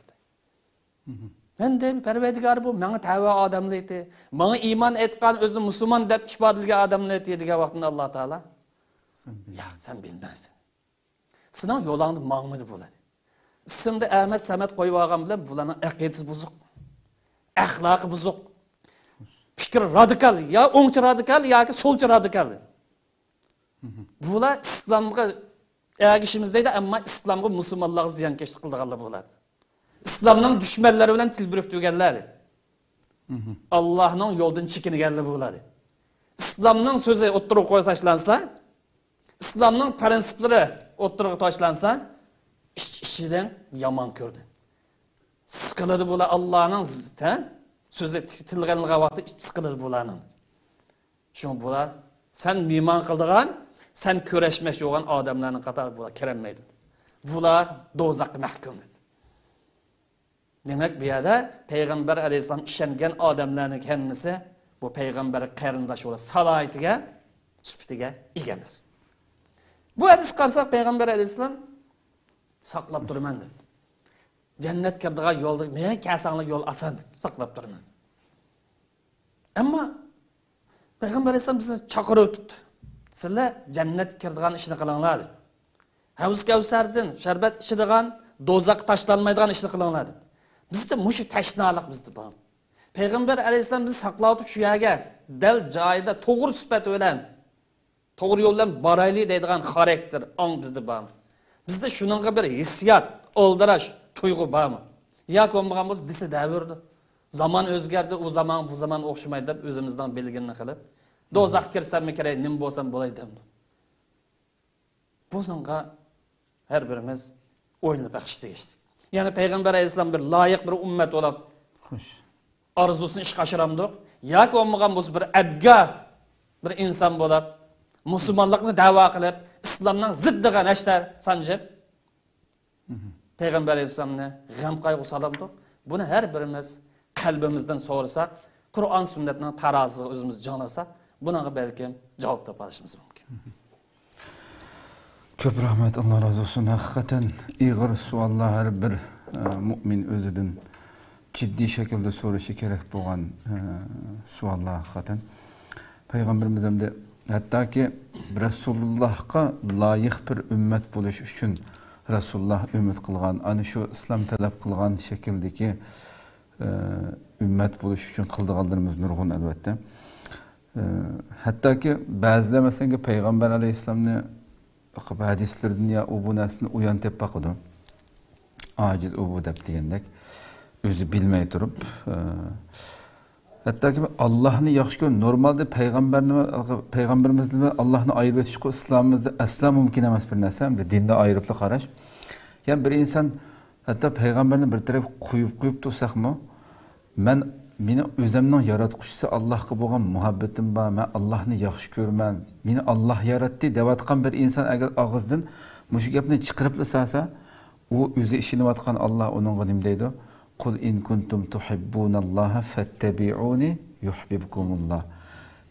مەن دەيمەن، پەرۋەردىگار، بۇ ماڭا تەۋە ئادەملەر ئىدى. ماڭا ئىمان ئېيتقان، ئۆزىنى مۇسۇلمان دەپ ئىپادىلىگەن ئادەملەر ئىدى، دېگەن ۋاقتىمدا ئاللا تائالا، سەن بىل- ياق، سەن بىلمەيسەن. سېنىڭ يولۇڭدا ماڭمىدى بۇلار. ئىسىمدا ئەمەت سەمەت قويۇۋالغان بىلەن بۇلارنىڭ ئەقىدىسى بۇزۇق. ئەخلاقى بۇزۇق. پىكرى رادىكال، يا ئوڭچى رادىكال ياكى سولچى رادىكال. بۇلار ئىسلامغا ئەگىشىمىز دەيدۇ، ئەمما ئىسلامغا، مۇسۇلمانلارغا زىيانكەشلىك قىلىدىغانلار بولىدۇ. ئىسلامنىڭ دۈشمەنلىرى بىلەن تىل بىرىكتۈرگەنلەر، ئاللاھنىڭ يولىدىن چېكىنگەنلەر بولىدۇ. ئىسلامنىڭ سۆزى ئوتتۇرىغا قويۇپ تاشلانسا، ئىسلامنىڭ پرىنسىپلىرى ئوتتۇرىغا تاشلانسا، ئىچ-ئىچىدىن يامان كۆرىدۇ. سىقىلىدۇ بۇلار، ئاللاھنىڭ ز-، ھە؟ سۆزى ت-، تىلغا ئېلىنغان ۋاقىتتا ئىچى سىقىلىدۇ بۇلارنىڭ. شۇڭا بۇلار سەن مېھمان قىلىدىغان، سەن كۆرۈشمەكچى بولغان ئادەملەرنىڭ قاتارىغا بۇلار كىرەلمەيدۇ. بۇلار دوزاخقا مەھكۇم. دېمەك، بۇ يەردە پەيغەمبەر ئەلەيھىسسالام ئىشەنگەن ئادەملەرنىڭ ھەممىسى بۇ پەيغەمبەر قېرىنداش بولۇش سالاھىيىتىگە، سۈپىتىگە ئىگە ئەمەس. بۇ ھەدىسكە قارىساق، پەيغەمبەر ئەلەيھىسسالام ساقلاپ تۇرىمەن دەپتۇ. جەننەتكە كىرىدىغان يولدا مېڭە كەلسەڭلار يول ئاسان دەپ ساقلاپ تۇرىمەن. ئەمما پەيغەمبەر ئەلەيھىسسالام بىزنى چاقىرىۋېتىپتۇ. سىلەر جەننەتكە كىرىدىغان ئىشنى قىلىڭلار دەپ. ھەۋز كەۋسەردىن شەربەت ئىچىدىغان، دوزاخقا تاشلانمايدىغان ئىشنى قىلىڭلار دەپ. بىزدە مۇشۇ تەشنالىق بىزدە بار. پەيغەمبەر ئەلەيھىسسالام بىزنى ساقلاۋېتىپ شۇ يەرگە دەل جايىدا توغرا سۈپەت بىلەن، توغرا يول بىلەن بارايلى دەيدىغان خاراكتېر، ئاڭ بىزدە بارمۇ؟ بىزدە شۇنىڭغا بىر ھېسسىيات، ئالدىراش تۇيغۇ بارمۇ؟ ياكى بولمىغان بولسا دېسە دەۋېرىدۇ. زامان ئۆزگەردى، ئۇ زامان، بۇ زامان ئوخشىمايدۇ دەپ ئۆزىمىزنىڭ بىلگىنىنى قىلىپ، دوزاخقا كىرسەممۇ كىرەي، نېمە بولسام بولاي دەمدۇ. بۇنىڭغا ھەر بىرىمىز ئويلىنىپ بېقىش تېگىشلىك. يەنى پەيغەمبەر ئەلەيھىسسالام بىر لايىق بىر ئۈممەت بولۇپ، خوش. ئارزۇسىنى ئىشقا ئاشۇرامدۇق؟ ياكى بولمىغان بولسا بىر ئەبگا بىر ئىنسان بولۇپ، مۇسۇلمانلىقنى دەۋا قىلىپ، ئىسلامنىڭ زىددىغا نەشتەر سانجىپ، پەيغەمبەر ئەلەيھىسسالامنى غەم قايغۇ سالامدۇق؟ بۇنى ھەر بىرىمىز قەلبىمىزدىن سورىساق، قۇرئان سۈننەتنىڭ تارازىسىغا ئۆزىمىزنى جىڭلىساق، بۇنىڭغا بەلكىم جاۋاب تاپالىشىمىز مۇمكىن. كۆپ رەھمەت، ئاللا رازى بولسۇن. ھەقىقەتەن ئېغىر سوئاللار، ھەر بىر، ئە، مۇئمىن ئۆزىدىن جىددىي شەكىلدە سورىشى كېرەك بولغان، ئە، سوئاللار ھەقىقەتەن. پەيغەمبىرىمىز ئەمدى ھەتتاكى رەسۇلۇللاھقا لايىق بىر ئۈممەت بولۇش ئۈچۈن رەسۇلۇللاھ ئۈمىد قىلغان، ئەنە شۇ ئىسلام تەلەپ قىلغان شەكىلدىكى، ئە، ئۈممەت بولۇش ئۈچۈن قىلىدىغانلىرىمىز نۇرغۇن، ئەلۋەتتە. ئە، ھەتتاكى بەزىلەر، مەسىلەن، پەيغەمبەر ئەلەيھىسسالامنى ھەدىسلىرىدىن يا ئۇ بۇ نەرسىدىن ئۇيان تېپىپ باقىدۇ. ئاجىز ئۇ بۇ دەپ دېگەندەك. ئۆزى بىلمەي تۇرۇپ، ئە، ھەتتاكى ئاللاھنى ياخشى كۆر-، نورمالدا پەيغەمبەرنى، پەيغەمبىرىمىزنى ئاللاھنى ئايرىۋېتىشقا ئىسلامىمىزدا ئەسلا مۇمكىن ئەمەس بىر نەرسە، دىندا ئايرىپلا قاراش. يەنى بىر ئىنسان ھەتتا پەيغەمبەرنى بىر تەرەپكە قويۇپ، قويۇپ تۇرساقمۇ، مەن، مېنىڭ ئۆزۈمنىڭ ياراتقۇچىسى ئاللاھقا بولغان مۇھەببىتىم بار، مەن ئاللاھنى ياخشى كۆرىمەن، مېنى ئاللاھ ياراتتى دەۋاتقان بىر ئىنسان ئەگەر ئاغزىدىن مۇشۇ گەپنى چىقىرىپلا سالسا، ئۇ ئۆزى ئىشىنىۋاتقان ئاللاھ ئۇنىڭغا نېمە دەيدۇ؟ قۇل ئىن كۇنتۇم تۇھىببۇناللاھە فەتتەبىئۇنى يۇھبىبكۇمۇللاھ.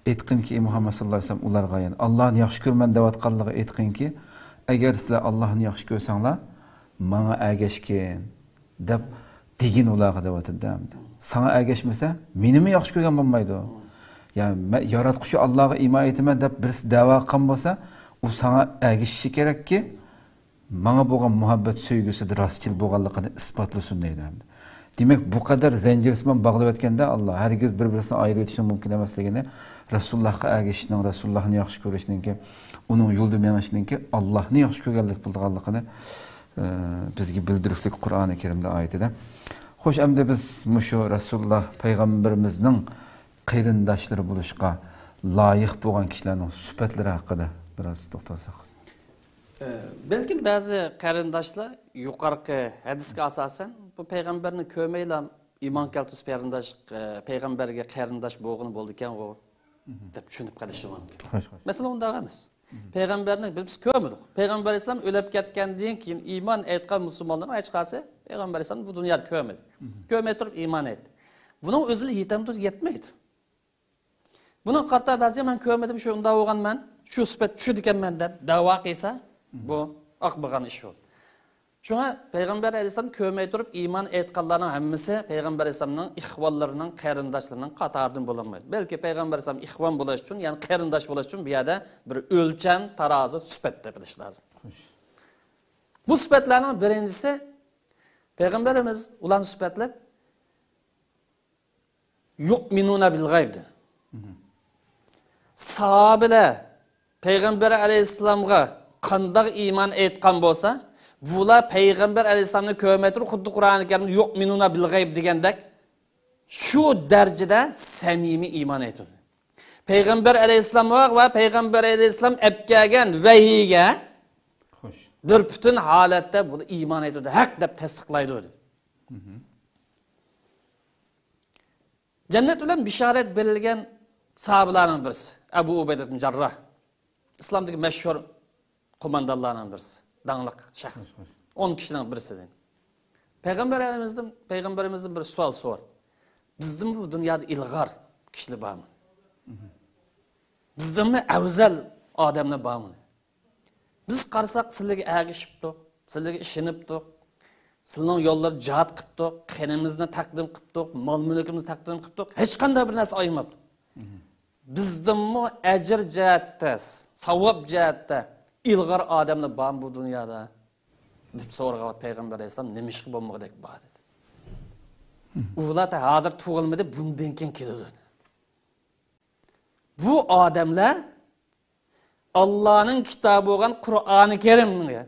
ئېيتقىنكى، ئەي مۇھەممەد ساللاللاھۇ ئەلەيھى ۋەسەللەم، ئۇلارغا، يەنى ئاللاھنى ياخشى كۆرىمەن دەۋاتقانلىرىغا ئېيتقىنكى، ئەگەر سىلەر ئاللاھنى ياخشى كۆرسەڭلار، ماڭا ئەگەشكىن دەپ دېگىن ئۇلارغا دەۋاتىدۇ ئەمدى. ساڭا ئەگەشمىسە، مېنىمۇ ياخشى كۆرگەن بولمايدۇ. يا مەن ياراتقۇچى ئاللاغا ئىمان ئېيتىمەن دەپ بىرسى دەۋا قىلغان بولسا، ئۇ ساڭا ئەگىشىشى كېرەككى، ماڭا بولغان مۇھەببەت سۆيگۈسىدە راستچىل بولغانلىقىنى ئىسپاتلىسۇن دەيدۇ ئەمدى. دېمەك، بۇ قەدەر زەنجىرسىمان باغلىۋەتكەندە ئاللا، ھەرگىز بىر-بىرسىنى ئايرىۋېتىشنىڭ مۇمكىن ئەمەسلىكىنى، رەسۇلۇللاھقا ئەگىشىشنىڭ، رەسۇلۇللاھنى ياخشى كۆرۈشنىڭكى، ئۇنىڭ يولىدا مېڭىشنىڭكى ئاللاھنى ياخشى كۆرگەنلىك بولىدىغانلىقىنى، ئە، بىزگە بىلدۈرۈشلۈك قۇرئانى كەرىمدە ئايىتىدە. خوش، ئەمدى بىز مۇشۇ رەسۇلۇللاھ پەيغەمبىرىمىزنىڭ قېرىنداشلىرى بولۇشقا لايىق بولغان كىشىلەرنىڭ سۈپەتلىرى ھەققىدە بىراز توختالساق. ئە، بەلكىم بەزى قېرىنداشلار يۇقىرىقى ھەدىسكە ئاساسەن، بۇ پەيغەمبەرنى كۆرمەيلا ئىمان كەلتۈرسە پەيغەمبەر، ئە، پەيغەمبەرگە قېرىنداش بولغىلى بولىدىكەنغۇ، دەپ چۈشىنىپ قېلىشى مۇمكىن. خوش، خوش. مەسىلەن، ئۇنداق ئەمەس. پەيغەمبەرنى بىز كۆرمىدۇق. پەيغەمبەر ئەلەيھىسسالام ئۆلۈپ كەتكەندىن كېيىن ئىمان ئېيتقان مۇسۇلمانلارنىڭ ھېچقايسى پەيغەمبەر ئەلەيھىسسالامنى بۇ دۇنيادا كۆرمىدى. كۆرمەي تۇرۇپ ئىمان ئېيتتى. بۇنىڭ ئۆزىلا يېتەمدۇ؟ يەتمەيدۇ. بۇنىڭغا قارىتا بەزى، مەن كۆرمىدىم، شۇنداق بولغان مەن، شۇ سۈپەت چۈشىدىكەنمەن دەپ دەۋا قىلسا، بۇ ئاقمىغان ئىش ئۇ. شۇڭا پەيغەمبەر ئەلەيھىسسالام كۆرمەي تۇرۇپ ئىمان ئېيتقانلارنىڭ ھەممىسى پەيغەمبەر ئەلەيھىسسالامنىڭ ئىخۋانلىرىنىڭ، قېرىنداشلىرىنىڭ قاتارىدىن بولالمايدۇ. بەلكى پەيغەمبەر ئەلەيھىسسالام ئىخۋان بولۇش ئۈچۈن، يەنى قېرىنداش بولۇش ئۈچۈن بۇ يەردە بىر ئۆلچەم، تارازا، سۈپەت تېپىلىشى لازىم. خوش. بۇ سۈپەتلەرنىڭ بىرىنچىسى، پەيغەمبىرىمىز ئۇلارنى سۈپەتلەپ، يۇئمىنۇنە بىل غەيب دېدى. ساھابىلەر پەيغەمبەر ئەلەيھىسسالامغا قانداق ئىمان ئېيتقان بولسا، بۇلار پەيغەمبەر ئەلەيھىسسالامنى كۆرمەي تۇرۇپ، خۇددى قۇرئانى كەرىمدە يۇئمىنۇنە بىل غەيب دېگەندەك، شۇ دەرىجىدە سەمىمىي ئىمان ئېيتىدۇ. پەيغەمبەر ئەلەيھىسسالام ۋە پەيغەمبەر ئەلەيھىسسالام ئەپ كەلگەن ۋەھىيگە بىر پۈتۈن ھالەتتە بۇ ئىمان ئېيتىدۇ، ھەق دەپ تەستىقلايدۇ. جەننەت بىلەن بېشارەت بېرىلگەن ساھابىلەرنىڭ بىرسى ئەبۇ ئۇبەيدە ئىبن جەرراھ. ئىسلامدىكى مەشھۇر قوماندانلارنىڭ بىرسى، داڭلىق شەخس. خوش، خوش. ئون كىشىنىڭ بىرسى دەيدۇ. پەيغەمبەر ئەلەيھىسسالام، پەيغەمبەرىمىزدىن بىر سوئال سور. بىزدىنمۇ بۇ دۇنيادا ئىلغار كىشىلەر بارمۇ؟ بىزدىنمۇ ئەۋزەل ئادەملەر بارمۇ؟ بىز قارىساق، سىلەرگە ئەگىشىپتۇق، سىلەرگە ئىشىنىپتۇق، سىلەرنىڭ يوللىرىدا جىھاد قىپتۇق، قېنىمىزنى تەقدىم قىپتۇق، مال-مۈلكىمىزنى تەقدىم قىپتۇق، ھېچقانداق بىر نەرسە ئايىماپتۇق. بىزدىنمۇ ئەجىر جەھەتتە، ساۋاب جەھەتتە ئىلغار ئادەملەر بارمۇ بۇ دۇنيادا؟ دەپ سورىغان پەيغەمبەر ئەلەيھىسسالام، نېمىشقا بولمىغۇدەك بار دېدى. ئۇلار ھازىر تۇغۇلمىدى، بۇندىن كېيىن كېلىدۇ. بۇ ئادەملەر ئاللانىڭ كىتابى بولغان قۇرئانى كەرىمگە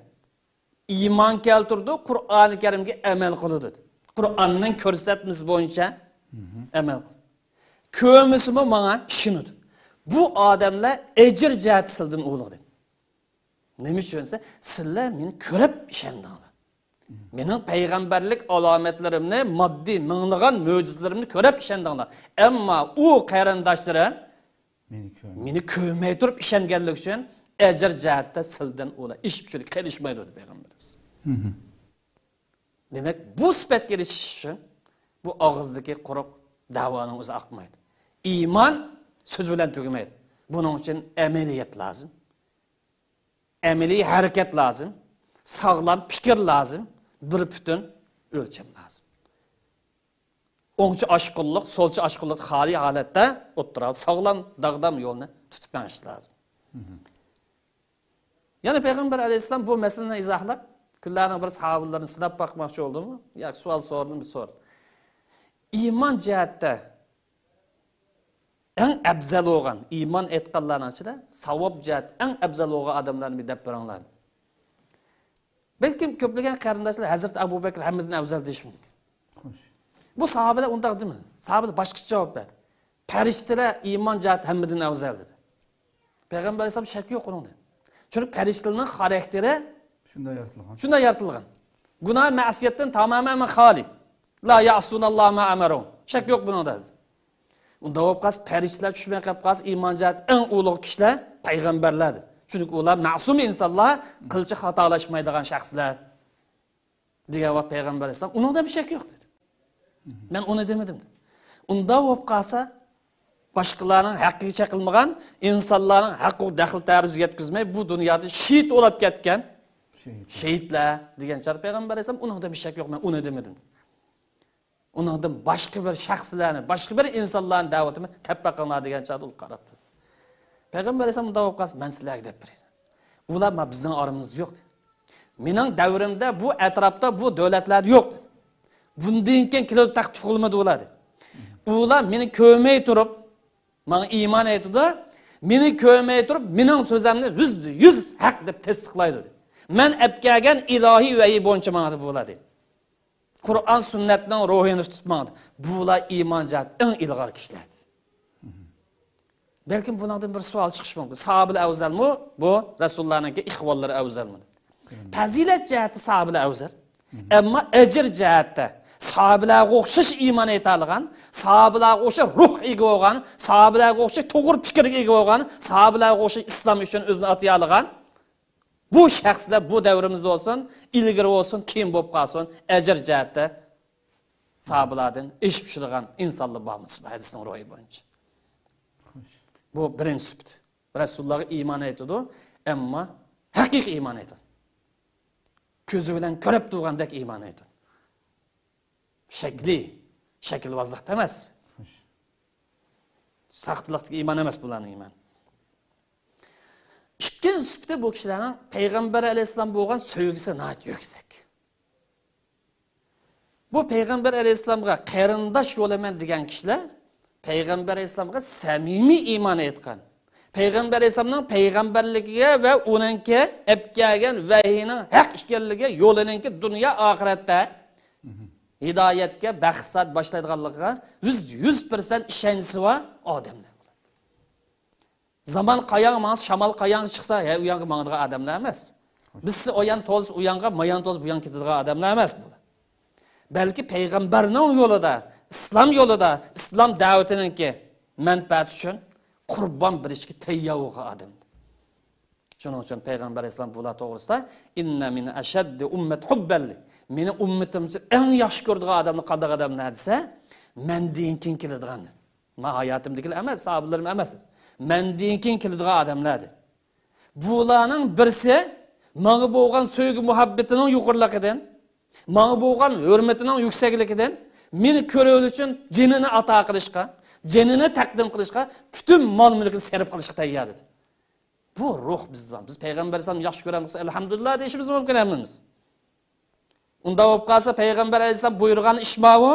ئىمان كەلتۈرىدۇ، قۇرئانى كەرىمگە ئەمەل قىلىدۇ. قۇرئاننىڭ كۆرسەتمىسى بويىچە ئەمەل قىلىدۇ. كۆرمىسىمۇ ماڭا ئىشىنىدۇ. بۇ ئادەملەر ئەجىر جەھەتتە سىلدىن ئۇلۇغ دېدى. نېمە ئۈچۈن دېسە، سىلەر مېنى كۆرۈپ ئىشەندىڭلار. مېنىڭ پەيغەمبەرلىك ئالامەتلىرىمنى، ماددىي مىڭلىغان مۆجىزىلىرىمنى كۆرۈپ ئىشەندىڭلار. ئەمما ئۇ قېرىنداشلىرىم مېنى كۆرمەي. مېنى كۆرمەي تۇرۇپ ئىشەنگەنلىكى ئۈچۈن ئەجىر جەھەتتە سىلدىن ئۇلار ئېشىپ چۈشىدۇ، قېلىشمايدۇ، دېدى پەيغەمبىرىمىز. دېمەك، بۇ سۈپەتكە ئېرىشىش ئۈچۈن بۇ ئاغزىدىكى قۇرۇق دەۋانىڭ ئۆزى ئاقمايدۇ. ئىمان سۆز بىلەن تۈگىمەيدۇ. بۇنىڭ ئۈچۈن ئەمەلىيەت لازىم. ئەمەلىي ھەرىكەت لازىم، ساغلام پىكىر لازىم، بىر پۈتۈن ئۆلچەم لازىم. ئوڭچە ئاشقۇنلۇق، سولچە ئاشقۇنلۇق خالىي ھالەتتە ئوتتۇرا ساغلام، داغدام يولنى تۇتۇپ مېڭىش لازىم. يەنى پەيغەمبەر ئەلەيھىسسالام بۇ مەسىلىنى ئىزاھلاپ، كۈنلەرنىڭ بىر ساھابىلىرىنى سىناپ باقماقچى بولدىمۇ؟ ياكى سوئال سورىدىمۇ؟ بىر سوئال. ئىمان جەھەتتە ئەڭ ئەپزەل بولغان، ئىمان ئېيتقانلارنىڭ ئىچىدە ساۋاب جەھەت ئەڭ ئەپزەل بولغان ئادەملەرنى بىر دەپ بېرىڭلار. بەلكىم كۆپلىگەن قېرىنداشلار ھەزرىتى ئەبۇ بەكرى ھەممىدىن ئەۋزەل دېيىشى مۇمكىن. خوش. بۇ ساھابىلەر ئۇنداق دېمىدى. ساھابىلەر باشقىچە جاۋاب بەردى. پەرىشتىلەر ئىمان جەھەت ھەممىدىن ئەۋزەل دېدى. پەيغەمبەر ئەلەيھىسسالام شەك يوق ئۇنىڭدا. چۈنكى پەرىشتىلەرنىڭ خاراكتېرى شۇنداق يارىتىلغان. شۇنداق يارىتىلغان. گۇناھ مەسىيەتتىن تامامەن خالىي. لا يعصون الله ما أمرهم. شەك يوق بۇنىڭدا. ئۇنداق بولۇپ قالسا، پەرىشتىلەر چۈشمەي قېلىپ قالسا، ئىمان جەھەتتە ئەڭ ئۇلۇغ كىشىلەر پەيغەمبەرلەر. چۈنكى ئۇلار مەسۇم ئىنسانلار، قىلچە خاتالاشمايدىغان شەخسلەر. دېگەن ۋاقىت پەيغەمبەر ئەلەيھىسسالام، ئۇنىڭدا بىر شەك يوق دېدى. مەن ئۇنى دېمىدىم دېدى. ئۇنداق بولۇپ قالسا، باشقىلارنىڭ ھەققىگە چېقىلمىغان، ئىنسانلارنىڭ ھەققىگە دەخلى تەرۇز يەتكۈزمەي، بۇ دۇنيادا شېھىت بولۇپ كەتكەن شېھىتلەر. شېھىتلەر دېگەن چاغدا پەيغەمبەر ئەلەيھىسسالام، ئۇنىڭدا بىر شەك يوق، مەن ئۇنى دېمىدىم. ئۇنىڭدىن باشقا بىر شەخسلەرنى، باشقا بىر ئىنسانلارنى دەۋاتىمەن، تەپ بېقىڭلار دېگەن چاغدا ئۇ قاراپ تۇردى. پەيغەمبەر ئەلەيھىسسالام مۇنداق بولۇپ قالسا، مەن سىلەرگە دەپ بېرەي. ئۇلار ما بىزنىڭ ئارىمىزدا يوق. مېنىڭ دەۋرىمدە بۇ ئەتراپتا، بۇ دۆلەتلەردە يوق. بۇندىن كېيىن كېلىدۇ، تېخى تۇغۇلمىدى ئۇلار دېدى. ئۇلار مېنى كۆرمەي تۇرۇپ، ماڭا ئىمان ئېيتىدۇ. مېنى كۆرمەي تۇرۇپ، مېنىڭ سۆزۈمنى يۈزدە يۈز ھەق دەپ تەستىقلايدۇ دېدى. مەن ئەپ كەلگەن ئىلاھىي ۋەھىي بويىچە ماڭىدۇ بۇلار دېدى. قۇرئان سۈننەتنىڭ روھىنى تۇتۇپ ماڭىدۇ. بۇلار ئىمان جەھەتتە ئەڭ ئىلغار كىشىلەر. بەلكىم بۇنىڭدىن بىر سوئال چىقىشى مۇمكىن. ساھابىلەر ئەۋزەلمۇ؟ بۇ رەسۇلۇللانىڭكى ئىخۋانلىرى ئەۋزەلمۇ؟ پەزىلەت جەھەتتە ساھابىلەر ئەۋزەل. ئەمما ئەجىر جەھەتتە ساھابىلەرگە ئوخشاش ئىمان ئېيتالىغان، ساھابىلەرگە ئوخشاش روھ ئىگە بولغان، ساھابىلەرگە ئوخشاش توغرا پىكىرگە ئىگە بولغان، ساھابىلەرگە ئوخشاش ئىسلام ئۈچۈن ئۆزىنى ئاتىيالىغان، بۇ شەخسلەر بۇ دەۋرىمىزدە بولسۇن، ئىلگىرى بولسۇن، كېيىن بولۇپ قالسۇن، ئەجىر جەھەتتە ساھابىلاردىن ئېشىپ چۈشىدىغان ئىنسانلار بارمۇ؟ ھەدىسنىڭ روھى بويىچە. بۇ بىرىنچى سۈپىتى. رەسۇلۇللاھقا ئىمان ئېيتىدۇ، ئەمما ھەقىقىي ئىمان ئېيتىدۇ. كۆزى بىلەن كۆرۈپ تۇرغاندەك ئىمان ئېيتىدۇ. شەكلى، شەكىلۋازلىقتا ئەمەس. ساختىلىقتىكى ئىمان ئەمەس بۇلارنىڭ ئىمانى. ئىككىنچى سۈپىتى، بۇ كىشىلەرنىڭ پەيغەمبەر ئەلەيھىسسالام بولغان سۆيگۈسى ناھايىتى يۈكسەك. بۇ پەيغەمبەر ئەلەيھىسسالامغا قېرىنداش بولىمەن دېگەن كىشىلەر پەيغەمبەر ئەلەيھىسسالامغا سەمىمىي ئىمان ئېيتقان، پەيغەمبەر ئەلەيھىسسالامنىڭ پەيغەمبەرلىكىگە ۋە ئۇنىڭكى ئەپ كەلگەن ۋەھىينىڭ ھەق ئىكەنلىكى، يولىنىڭكى دۇنيا ئاخىرەتتە ھىدايەتكە، بەخت باشلايدىغانلىقىغا يۈز، يۈز پىرسەنت ئىشەنچىسى بار ئادەملەر. زامان قاياغا ماڭسا، شامال قاياغا چىقسا، ھە، ئۇ يانغا ماڭىدىغان ئادەملەر ئەمەس. بىسسى ئايان تولسا ئۇ يانغا، مايان تولسا بۇ يانغا كېتىدىغان ئادەملەر ئەمەس بۇ. بەلكى پەيغەمبەرنىڭ يولىدا، ئىسلام يولىدا، ئىسلام دەۋىتىنىڭكى مەنپەئەتى ئۈچۈن قۇربان بېرىشكە تەييار بولغان ئادەم. شۇنىڭ ئۈچۈن پەيغەمبەر ئەلەيھىسسالام بۇلار توغرىسىدا، «ئىننە مىن ئەشەددى ئۇممەت ھۇببەللى.» مېنى ئۈممىتىمچە ئەڭ ياخشى كۆرىدىغان ئادەملەر قانداق ئادەملەر دېسە، مەندىن كېيىن كېلىدىغان دېدى. مەن ھاياتىمدىكىلەر ئەمەس، ساھابىلىرىم ئەمەس. مەندىن كېيىن كېلىدىغان ئادەملەر دېدى. بۇلارنىڭ بىرسى ماڭا بولغان سۆيگۈ مۇھەببىتىنىڭ يۇقىرىلىقىدىن، ماڭا بولغان ھۆرمىتىنىڭ يۈكسەكلىكىدىن، مېنى كۆرۈۋېلىش ئۈچۈن جېنىنى ئاتا قىلىشقا، جېنىنى تەقدىم قىلىشقا، پۈتۈن مال مۈلكىنى سەرپ قىلىشقا تەييار دېدى. بۇ روھ بىزدە بار. بىز پەيغەمبەر ئەلەيھىسسالامنى ياخشى كۆرەمىز دېسە، ئەلھەمدۇلىللا دېيىشىمىز مۇمكىن ھەممىمىز. ئۇنداق بولۇپ قالسا، پەيغەمبەر ئەلەيھىسسالام بۇيرۇغان ئىش ماۋۇ.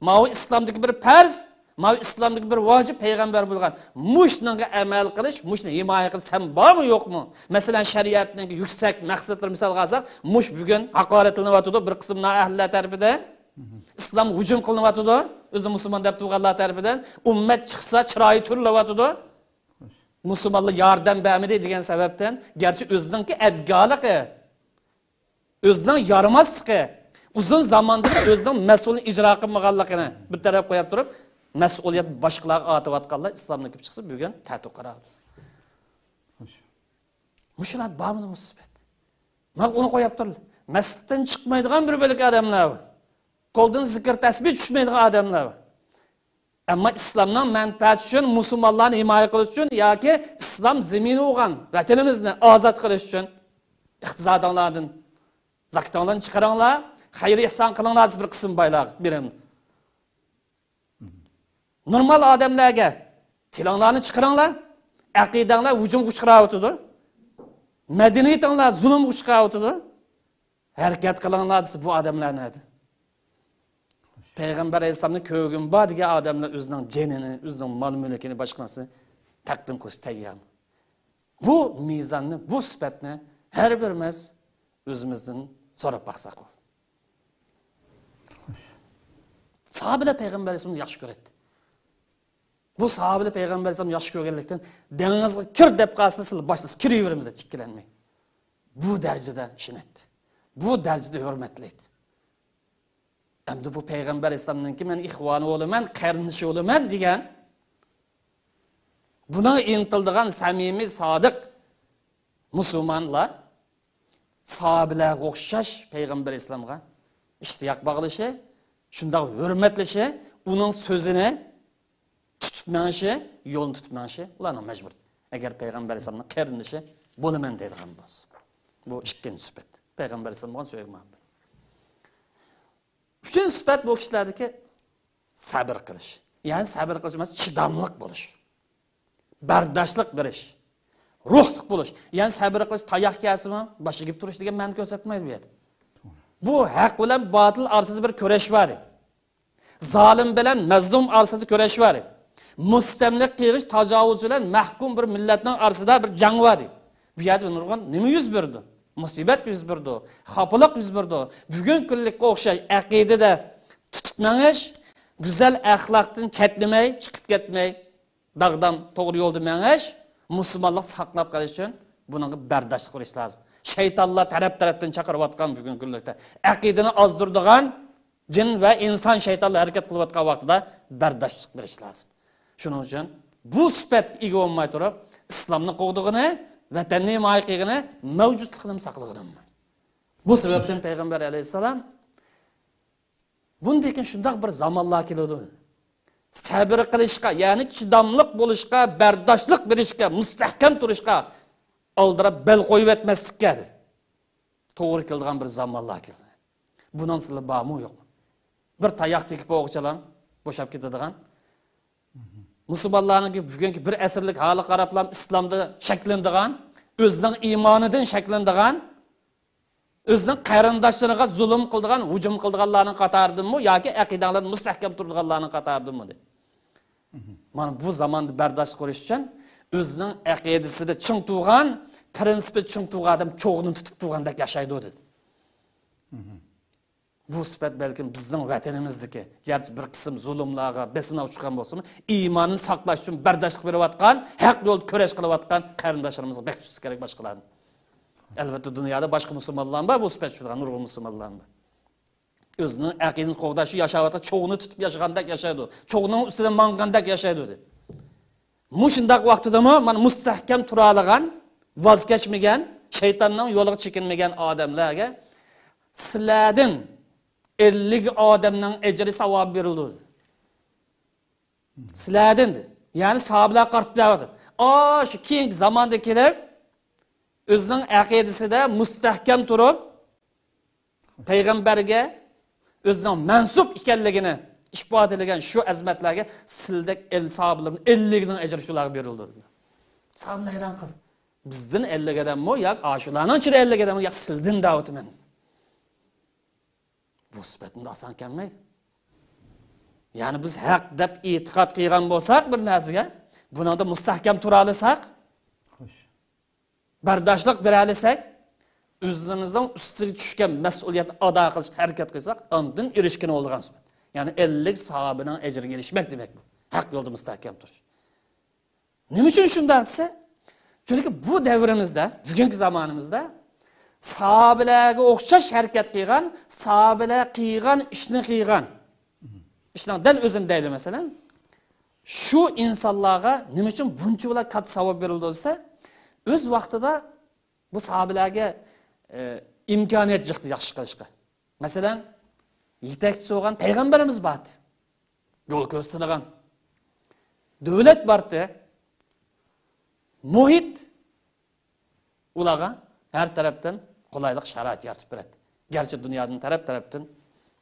ماۋۇ ئىسلامدىكى بىر پەرز، ماۋۇ ئىسلامدىكى بىر ۋاجىپ، پەيغەمبەر بۇيرۇغان. مۇشۇنىڭغا ئەمەل قىلىش، مۇشۇنى ھىمايە قىلىش سەن بارمۇ، يوقمۇ؟ مەسىلەن، شەرىئەتنىڭ يۈكسەك مەقسەتلىرى مىسالغا ئالساق، مۇش بۈگۈن ھاقارەتلىنىۋاتىدۇ بىر قىسىم نائەھلىلەر تەرىپىدىن. ئىسلام ھۇجۇم قىلىنىۋاتىدۇ، ئۆزىنى مۇسۇلمان دەپ تۇرغانلار تەرىپىدىن. ئۈممەت چىقسا، چىرايى تۈرۈلۈۋاتىدۇ. مۇسۇلمانلار ياردەم بەرمىدى دېگەن سەۋەبتىن، گەرچە ئۆزىنىڭكى ئەبگالىقى، ئۆزىنىڭ يارىماسلىقى، ئۇزۇن زاماندىن ئۆزىنىڭ مەسئۇلىنى ئىجرا قىلمىغانلىقىنى بىر تەرەپ قويۇپ تۇرۇپ، مەسئۇلىيەت باشقىلارغا ئارتىۋاتقانلار ئىسلامدىن كېلىپ چىقسا، بۈگۈن تەتۈر قارار. مۇشۇلار بارمىدى مۇسىبەت؟ مانا ئۇنى قويۇپ تۇرۇلدى. مەسچىتتىن چىقمايدىغان بىر بۆلەك ئادەملەر بار. قولدىن زىكىر تەسبىھ چۈشمەيدىغان ئادەملەر بار. ئەمما ئىسلامنىڭ مەنپەئەتى ئۈچۈن، مۇسۇلمانلارنى ھىمايە قىلىش ئۈچۈن ياكى ئىسلام زېمىنى بولغان ۋەتىنىمىزنى ئازاد قىلىش ئۈچۈن ئىقتىسادىڭلاردىن زاكىتىڭلارنى چىقىرىڭلار، خەير ئېھسان قىلىڭلار دېسە بىر قىسىم بايلار بېرىم. نورمال ئادەملەرگە تىلىڭلارنى چىقىرىڭلار، ئەقىدەڭلار ھۇجۇمغا ئۇچراۋاتىدۇ، مەدەنىيىتىڭلار زۇلۇمغا ئۇچراۋاتىدۇ. ھەرىكەت قىلىڭلار دېسە، بۇ ئادەملەر نەدە؟ پەيغەمبەر ئەلەيھىسسالامنى كۆرگۈم بار دېگەن ئادەملەر ئۆزىنىڭ جېنىنى، ئۆزىنىڭ مال مۈلكىنى، باشقا نەرسىنى تەقدىم قىلىشقا تەييارمۇ؟ بۇ مىزاننى، بۇ سۈپەتنى ھەر بىرىمىز ئۆزىمىزدىن سوراپ باقساق بولىدۇ. ساھابىلەر پەيغەمبەر ئەلەيھىسسالامنى ياخشى كۆرەتتى. بۇ ساھابىلەر پەيغەمبەر ئەلەيھىسسالامنى ياخشى كۆرگەنلىكتىن، دېڭىزغا كىر دەپ قالسا، سىلەر باشلىسا كىرىۋېرىمىز دەپ ئىككىلەنمەي. بۇ دەرىجىدە ئىشىنەتتى. بۇ دەرىجىدە ھۆرمەتلەيتتى. ئەمدى بۇ پەيغەمبەر ئەلەيھىسسالامنىڭكى مەن ئىخۋانى بولىمەن، قېرىندىشى بولىمەن دېگەن، بۇنىڭغا ئىنتىلىدىغان سەمىمىي، سادىق مۇسۇلمانلار ساھابىلەرگە ئوخشاش پەيغەمبەر ئەلەيھىسسالامغا ئىشتىياق باغلىشى، شۇنداق ھۆرمەتلىشى، ئۇنىڭ سۆزىنى تۇتۇپ مېڭىشى، يولنى تۇتۇپ مېڭىشى ئۇلارنىڭ مەجبۇرىيىتى. ئەگەر پەيغەمبەر ئەلەيھىسسالامنىڭ قېرىندىشى بولىمەن دەيدىغان بولسا. بۇ ئىككىنچى سۈپەت. پەيغەمبەر ئەلەيھىسسالام بولغان سۆيگۈ مۇھەببەت. ئۈچىنچى سۈپەت بۇ كىشىلەردىكى سەبىر قىلىش. يەنى سەبىر قىلىش ئەمەس، چىداملىق بولۇش. بەرداشلىق بېرىش. روھلۇق بولۇش. يەنى سەبىر قىلىش، تاياق كەلسىمۇ باشقا گەپ تۇرۇش دېگەن مەنىنى كۆرسەتمەيدۇ بۇ يەردە. بۇ ھەق بىلەن باتىل ئارىسىدا بىر كۈرەش بار. زالىم بىلەن مەزلۇم ئارىسىدا كۈرەش بار. مۇستەملىكە قىلغۇچ، تاجاۋۇزچى بىلەن مەھكۇم بىر مىللەتنىڭ ئارىسىدا بىر جەڭ بار. بۇ يەردە نۇرغۇن نېمە يۈز بېرىدۇ؟ مۇسىبەت يۈز بېرىدۇ، خاپىلىق يۈز بېرىدۇ. بۈگۈنكى كۈنلۈككە ئوخشاش ئەقىدىدە تۇتۇپ مېڭىش، گۈزەل ئەخلاقتىن چەتنىمەي، چىقىپ كەتمەي، داغدام توغرا يولدا مېڭىش، مۇسۇلمانلىق ساقلاپ قېلىش ئۈچۈن بۇنىڭغا بەرداشلىق بېرىش لازىم. شەيتانلار تەرەپ-تەرەپتىن چاقىرىۋاتقان بۈگۈنكى كۈنلۈكتە ئەقىدىنى ئازدۇرىدىغان، جىن ۋە ئىنسان شەيتانلار ھەرىكەت قىلىۋاتقان ۋاقتىدا بەرداشلىق بېرىش لازىم. شۇنىڭ ئۈچۈن بۇ سۈپەتكە ئىگە بولماي تۇرۇپ، ئىسلامنى قوغدىغىنى، ۋەتەننى ھىمايە قىلغىنى، مەۋجۇتلۇقىنى ساقلىغىنى بولمايدۇ. بۇ سەۋەبتىن پەيغەمبەر ئەلەيھىسسالام، بۇندىن كېيىن شۇنداق بىر زامانلار كېلىدۇ. سەبرى قىلىشقا، يەنى چىداملىق بولۇشقا، بەرداشلىق بېرىشكە، مۇستەھكەم تۇرۇشقا ئالدىراپ بەل قويۇۋەتمەسلىككە دېدى. توغرا كېلىدىغان بىر زامانلار كېلىدۇ. بۇنىڭ سىلى بارمۇ يوقمۇ؟ بىر تاياق تېگىپ بولغۇچىلا بوشاپ كېتىدىغان. مۇسۇلمانلارنىڭ بۈگۈنكى بىر ئەسىرلىك ھالىغا قاراپلا ئىسلامدا شەكلىنىدىغان، ئۆزىنىڭ ئىمانىدىن شەكلىنىدىغان، ئۆزىنىڭ قېرىنداشلىرىغا زۇلۇم قىلىدىغان، ھۇجۇم قىلىدىغانلارنىڭ قاتارىدىنمۇ ياكى ئەقىدەڭلاردا مۇستەھكەم تۇرىدىغانلارنىڭ قاتارىدىنمۇ دېدى. مانا بۇ زاماندا بەرداشلىق قىلىش ئۈچۈن ئۆزىنىڭ ئەقىدىسىدە چىڭ تۇرغان، پرىنسىپى چىڭ تۇرغان ئادەم چوغنى تۇتۇپ تۇرغاندەك ياشايدۇ، دېدى. بۇ سۈپەت بەلكىم بىزنىڭ ۋەتىنىمىزدىكى، گەرچە بىر قىسىم زۇلۇملارغا، بېسىملارغا ئۇچرىغان بولسىمۇ، ئىمانىنى ساقلاش ئۈچۈن بەرداشلىق بېرىۋاتقان، ھەق يولدا كۈرەش قىلىۋاتقان قېرىنداشلىرىمىزغا بەك تۇتسا كېرەك باشقىلاردىن. ئەلۋەتتە، دۇنيادا باشقا مۇسۇلمانلار بار، بۇ سۈپەت چۈشىدىغان نۇرغۇن مۇسۇلمانلار بار. ئۆزىنىڭ ئەقىدىسىنى قوغداش، شۇ ياشاۋاتقان چوغنى تۇتۇپ ياشىغاندەك ياشايدۇ. چوغنىڭ ئۈستىدە ماڭغاندەك ياشايدۇ، دېدى. مۇشۇنداق ۋاقتىدىمۇ مانا مۇستەھكەم تۇرالىغان، ۋاز كەچمىگەن، شەيتاننىڭ يولىغا چېكىنمىگەن ئادەملەرگە سىلەردىن ئەللىك ئادەمنىڭ ئەجرى ساۋابى بېرىلىدۇ، دېدى. سىلەردىن، دېدى. يەنى ساھابىلەرگە قارىتىپ دەۋاتىدۇ. ئا، شۇ كېيىنكى زاماندا كېلىپ، ئۆزىنىڭ ئەقىدىسىدە مۇستەھكەم تۇرۇپ، پەيغەمبەرگە ئۆزىنىڭ مەنسۇپ ئىكەنلىكىنى ئىپادىلىگەن شۇ ئەزىمەتلەرگە سىلدەك ئەل ساھابىلىرىنىڭ ئەللىكىنىڭ ئەجرى شۇلارغا بېرىلىدۇ، دېدى. ساھابىلەر ھەيران قالدى. بىزدىن ئەللىك ئادەممۇ ياكى ئاشۇلارنىڭ ئىچىدە ئەللىك ئادەممۇ ياكى سىلدىن دەۋاتىمەن. بۇ سۈپەت ئاسان كەلمەيدۇ. يەنى بىز ھەق دەپ ئېتىقاد قىلغان بولساق بىر نەرسىگە، بۇنىڭدا مۇستەھكەم تۇرالىساق، خوش. بەرداشلىق بېرەلىسەك، ئۆزىمىزنىڭ ئۈستىگە چۈشكەن مەسئۇلىيەتنى ئادا قىلىشقا ھەرىكەت قىلساق، ئاندىن ئېرىشكىلى بولىدىغان سۈپەت. يەنى ئەللىك ساھابىنىڭ ئەجرىگە ئېرىشمەك دېمەك بۇ. ھەق يولدا مۇستەھكەم تۇرۇش. نېمە ئۈچۈن شۇنداق دېسە، چۈنكى بۇ دەۋرىمىزدە، بۈگۈنكى زامانىمىزدا ساھابىلەرگە ئوخشاش ھەرىكەت قىلغان، ساھابىلەر قىلغان ئىشنى قىلغان، ئىشنىڭ دەل ئۆزىنى دەيلى، مەسىلەن، شۇ ئىنسانلارغا نېمە ئۈچۈن بۇنچىۋالا كاتتا ساۋاب بېرىلىدۇ دېسە، ئۆز ۋاقتىدا بۇ ساھابىلەرگە، ئە، ئىمكانىيەت جىقتى ياخشى قىلىشقا. مەسىلەن، يېتەكچىسى بولغان پەيغەمبىرىمىز بار ئىدى. يول كۆرسىتىدىغان. دۆلەت بار ئىدى. مۇھىت ئۇلارغا ھەر تەرەپتىن قولايلىق شارائىت يارىتىپ بېرەتتى. گەرچە دۇنيادىن تەرەپ-تەرەپتىن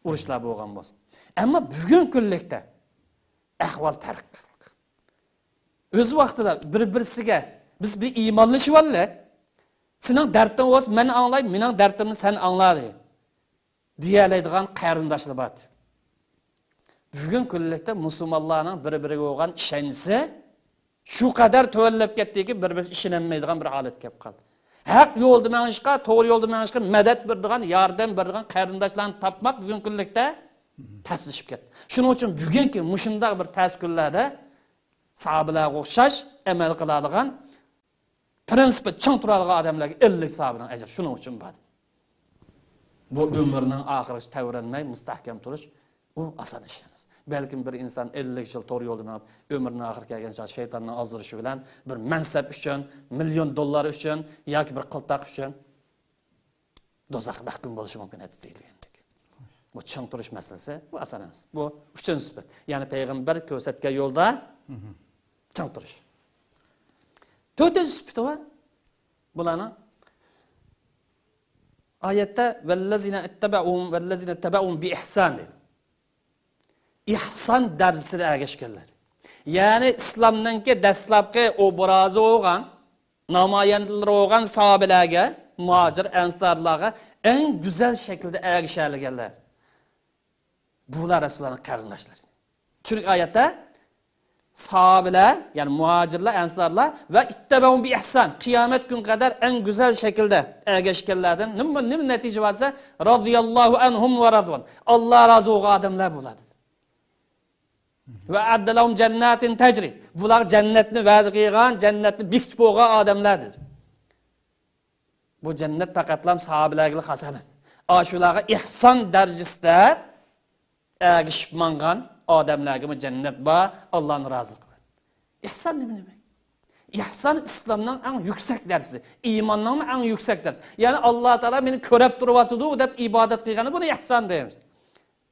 ئۇرۇشلار بولغان بولسا. ئەمما بۈگۈنكى كۈنلۈكتە ئەھۋال پەرق. ئۆز ۋاقتىدا بىر-بىرسىگە بىز بىر ئىمانلىشىۋالدى. سېنىڭ دەردىڭ بولسا مەن ئاڭلاي، مېنىڭ دەردىمنى سەن ئاڭلا، دېيەلەيدىغان قېرىنداشلار بار. بۈگۈنكى كۈنلۈكتە مۇسۇلمانلارنىڭ بىر-بىرىگە بولغان ئىشەنچىسى شۇ قەدەر تۆۋەنلەپ كەتتىكى، بىر-بىرسىگە ئىشىنەلمەيدىغان بىر ھالەتكە كېلىپ قالدى. ھەق يولدا مېڭىشقا، توغرا يولدا مېڭىشقا مەدەت بېرىدىغان، ياردەم بېرىدىغان قېرىنداشلارنى تاپماق بۈگۈنكى كۈنلۈكتە تەسلىشىپ كەتتى. شۇنىڭ ئۈچۈن بۈگۈنكى مۇشۇنداق بىر تەس كۈنلەردە ساھابىلەرگە ئوخشاش ئەمەل قىلالىغان، پرىنسىپى چىڭ تۇرالىغان ئادەملەرگە ئەللىك ساھابىنىڭ ئەجرى شۇنىڭ ئۈچۈن بار. بۇ ئۆمرىنىڭ ئاخىرىغىچە تەۋرەنمەي مۇستەھكەم تۇرۇش، ئۇ ئاسان ئىش ئەمەس. بەلكىم بىر ئىنسان ئەللىك يىل توغرا يولدا مېڭىپ، ئۆمرىنىڭ ئاخىرى كەلگەن چاغدا شەيتاننىڭ ئازدۇرۇشى بىلەن بىر مەنسەپ ئۈچۈن، مىليون دوللار ئۈچۈن ياكى بىر قىلتاق ئۈچۈن دوزاخقا مەھكۇم بولۇشى مۇمكىن، ھەدىستە كەلگەندەك. بۇ چىڭ تۇرۇش مەسىلىسى، بۇ ئاسان ئەمەس. بۇ ئۈچىنچى سۈپەت. يەنى پەيغەمبەر كۆرسەتكەن يولدا چىڭ تۇرۇش. تۆتىنچى سۈپىتى بار. بۇلارنىڭ ئايەتتە «ۋەللەزىنە ئىتتەبەئۇم، ۋەللەزىنە تەبەئۇم بىئىھسان» دەيدۇ. ئىھسان دەرىجىسىدە ئەگەشكەنلەر. يەنى ئىسلامنىڭكى دەسلەپكى ئوبرازى بولغان، نامايەندىلىرى بولغان ساھابىلەرگە، مۇھاجىر ئەنسارلارغا ئەڭ گۈزەل شەكىلدە ئەگىشەلىگەنلەر. بۇلار رەسۇلۇللانىڭ قېرىنداشلىرى. چۈنكى ئايەتتە ساھابىلەر، يەنى مۇھاجىرلار، ئەنسارلار ۋە ئىتتەبەئۇم بىئىھسان، قىيامەت كۈنى قەدەر ئەڭ گۈزەل شەكىلدە ئەگەشكەنلەردىن نېمە، نېمە نەتىجە بار دېسە، رازىياللاھۇ ئەنھۇم ۋە رازىۋان. ئاللا رازى بولغان ئادەملەر بۇلار، دېدى. ۋە ئەددە لەھۇم جەنناتىن تەجرى. بۇلارغا جەننەتنى ۋەدە قىلغان، جەننەتنى بېكىتىپ بولغان ئادەملەر، دېدى. بۇ جەننەت پەقەتلا ساھابىلەرگىلا خاس ئەمەس. ئاشۇلارغا ئىھسان دەرىجىسىدە ئەگىشىپ ماڭغان ئادەملەرگىمۇ جەننەت بار، ئاللانىڭ رازىلىقى بار. ئىھسان نېمە دېمەك؟ ئىھسان ئىسلامنىڭ ئەڭ يۈكسەك دەرىجىسى، ئىماننىڭمۇ ئەڭ يۈكسەك دەرىجىسى. يەنى ئاللا تائالا مېنى كۆرۈپ تۇرۇۋاتىدۇ دەپ ئىبادەت قىلغىنى، بۇنى ئىھسان دەيمىز.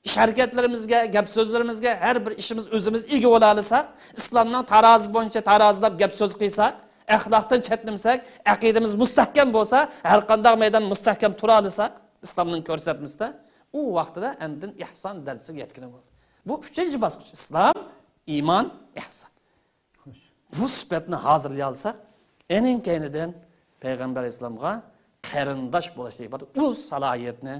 ئىش ھەرىكەتلىرىمىزگە، گەپ سۆزلىرىمىزگە، ھەر بىر ئىشىمىز ئۆزىمىز ئىگە بولالىساق، ئىسلامنىڭ تارازىسى بويىچە تارازىلاپ گەپ سۆز قىلساق، ئەخلاقتىن چەتنىمىسەك، ئەقىدىمىز مۇستەھكەم بولسا، ھەر قانداق مەيدان مۇستەھكەم تۇرالىساق، ئىسلامنىڭ كۆرسەتمىسىدە، ئۇ ۋاقتىدا ئاندىن ئىھسان دەرىجىسىگە يەتكىلى بولىدۇ. بۇ ئۈچىنچى باسقۇچ، ئىسلام، ئىمان، ئىھسان. بۇ سۈپەتنى ھازىرلىيالىساق، ئېنىڭ كەينىدىن پەيغەمبەر ئەلەيھىسسالامغا قېرىنداش بولۇشتىكى بىر ئۇ سالاھىيەتنى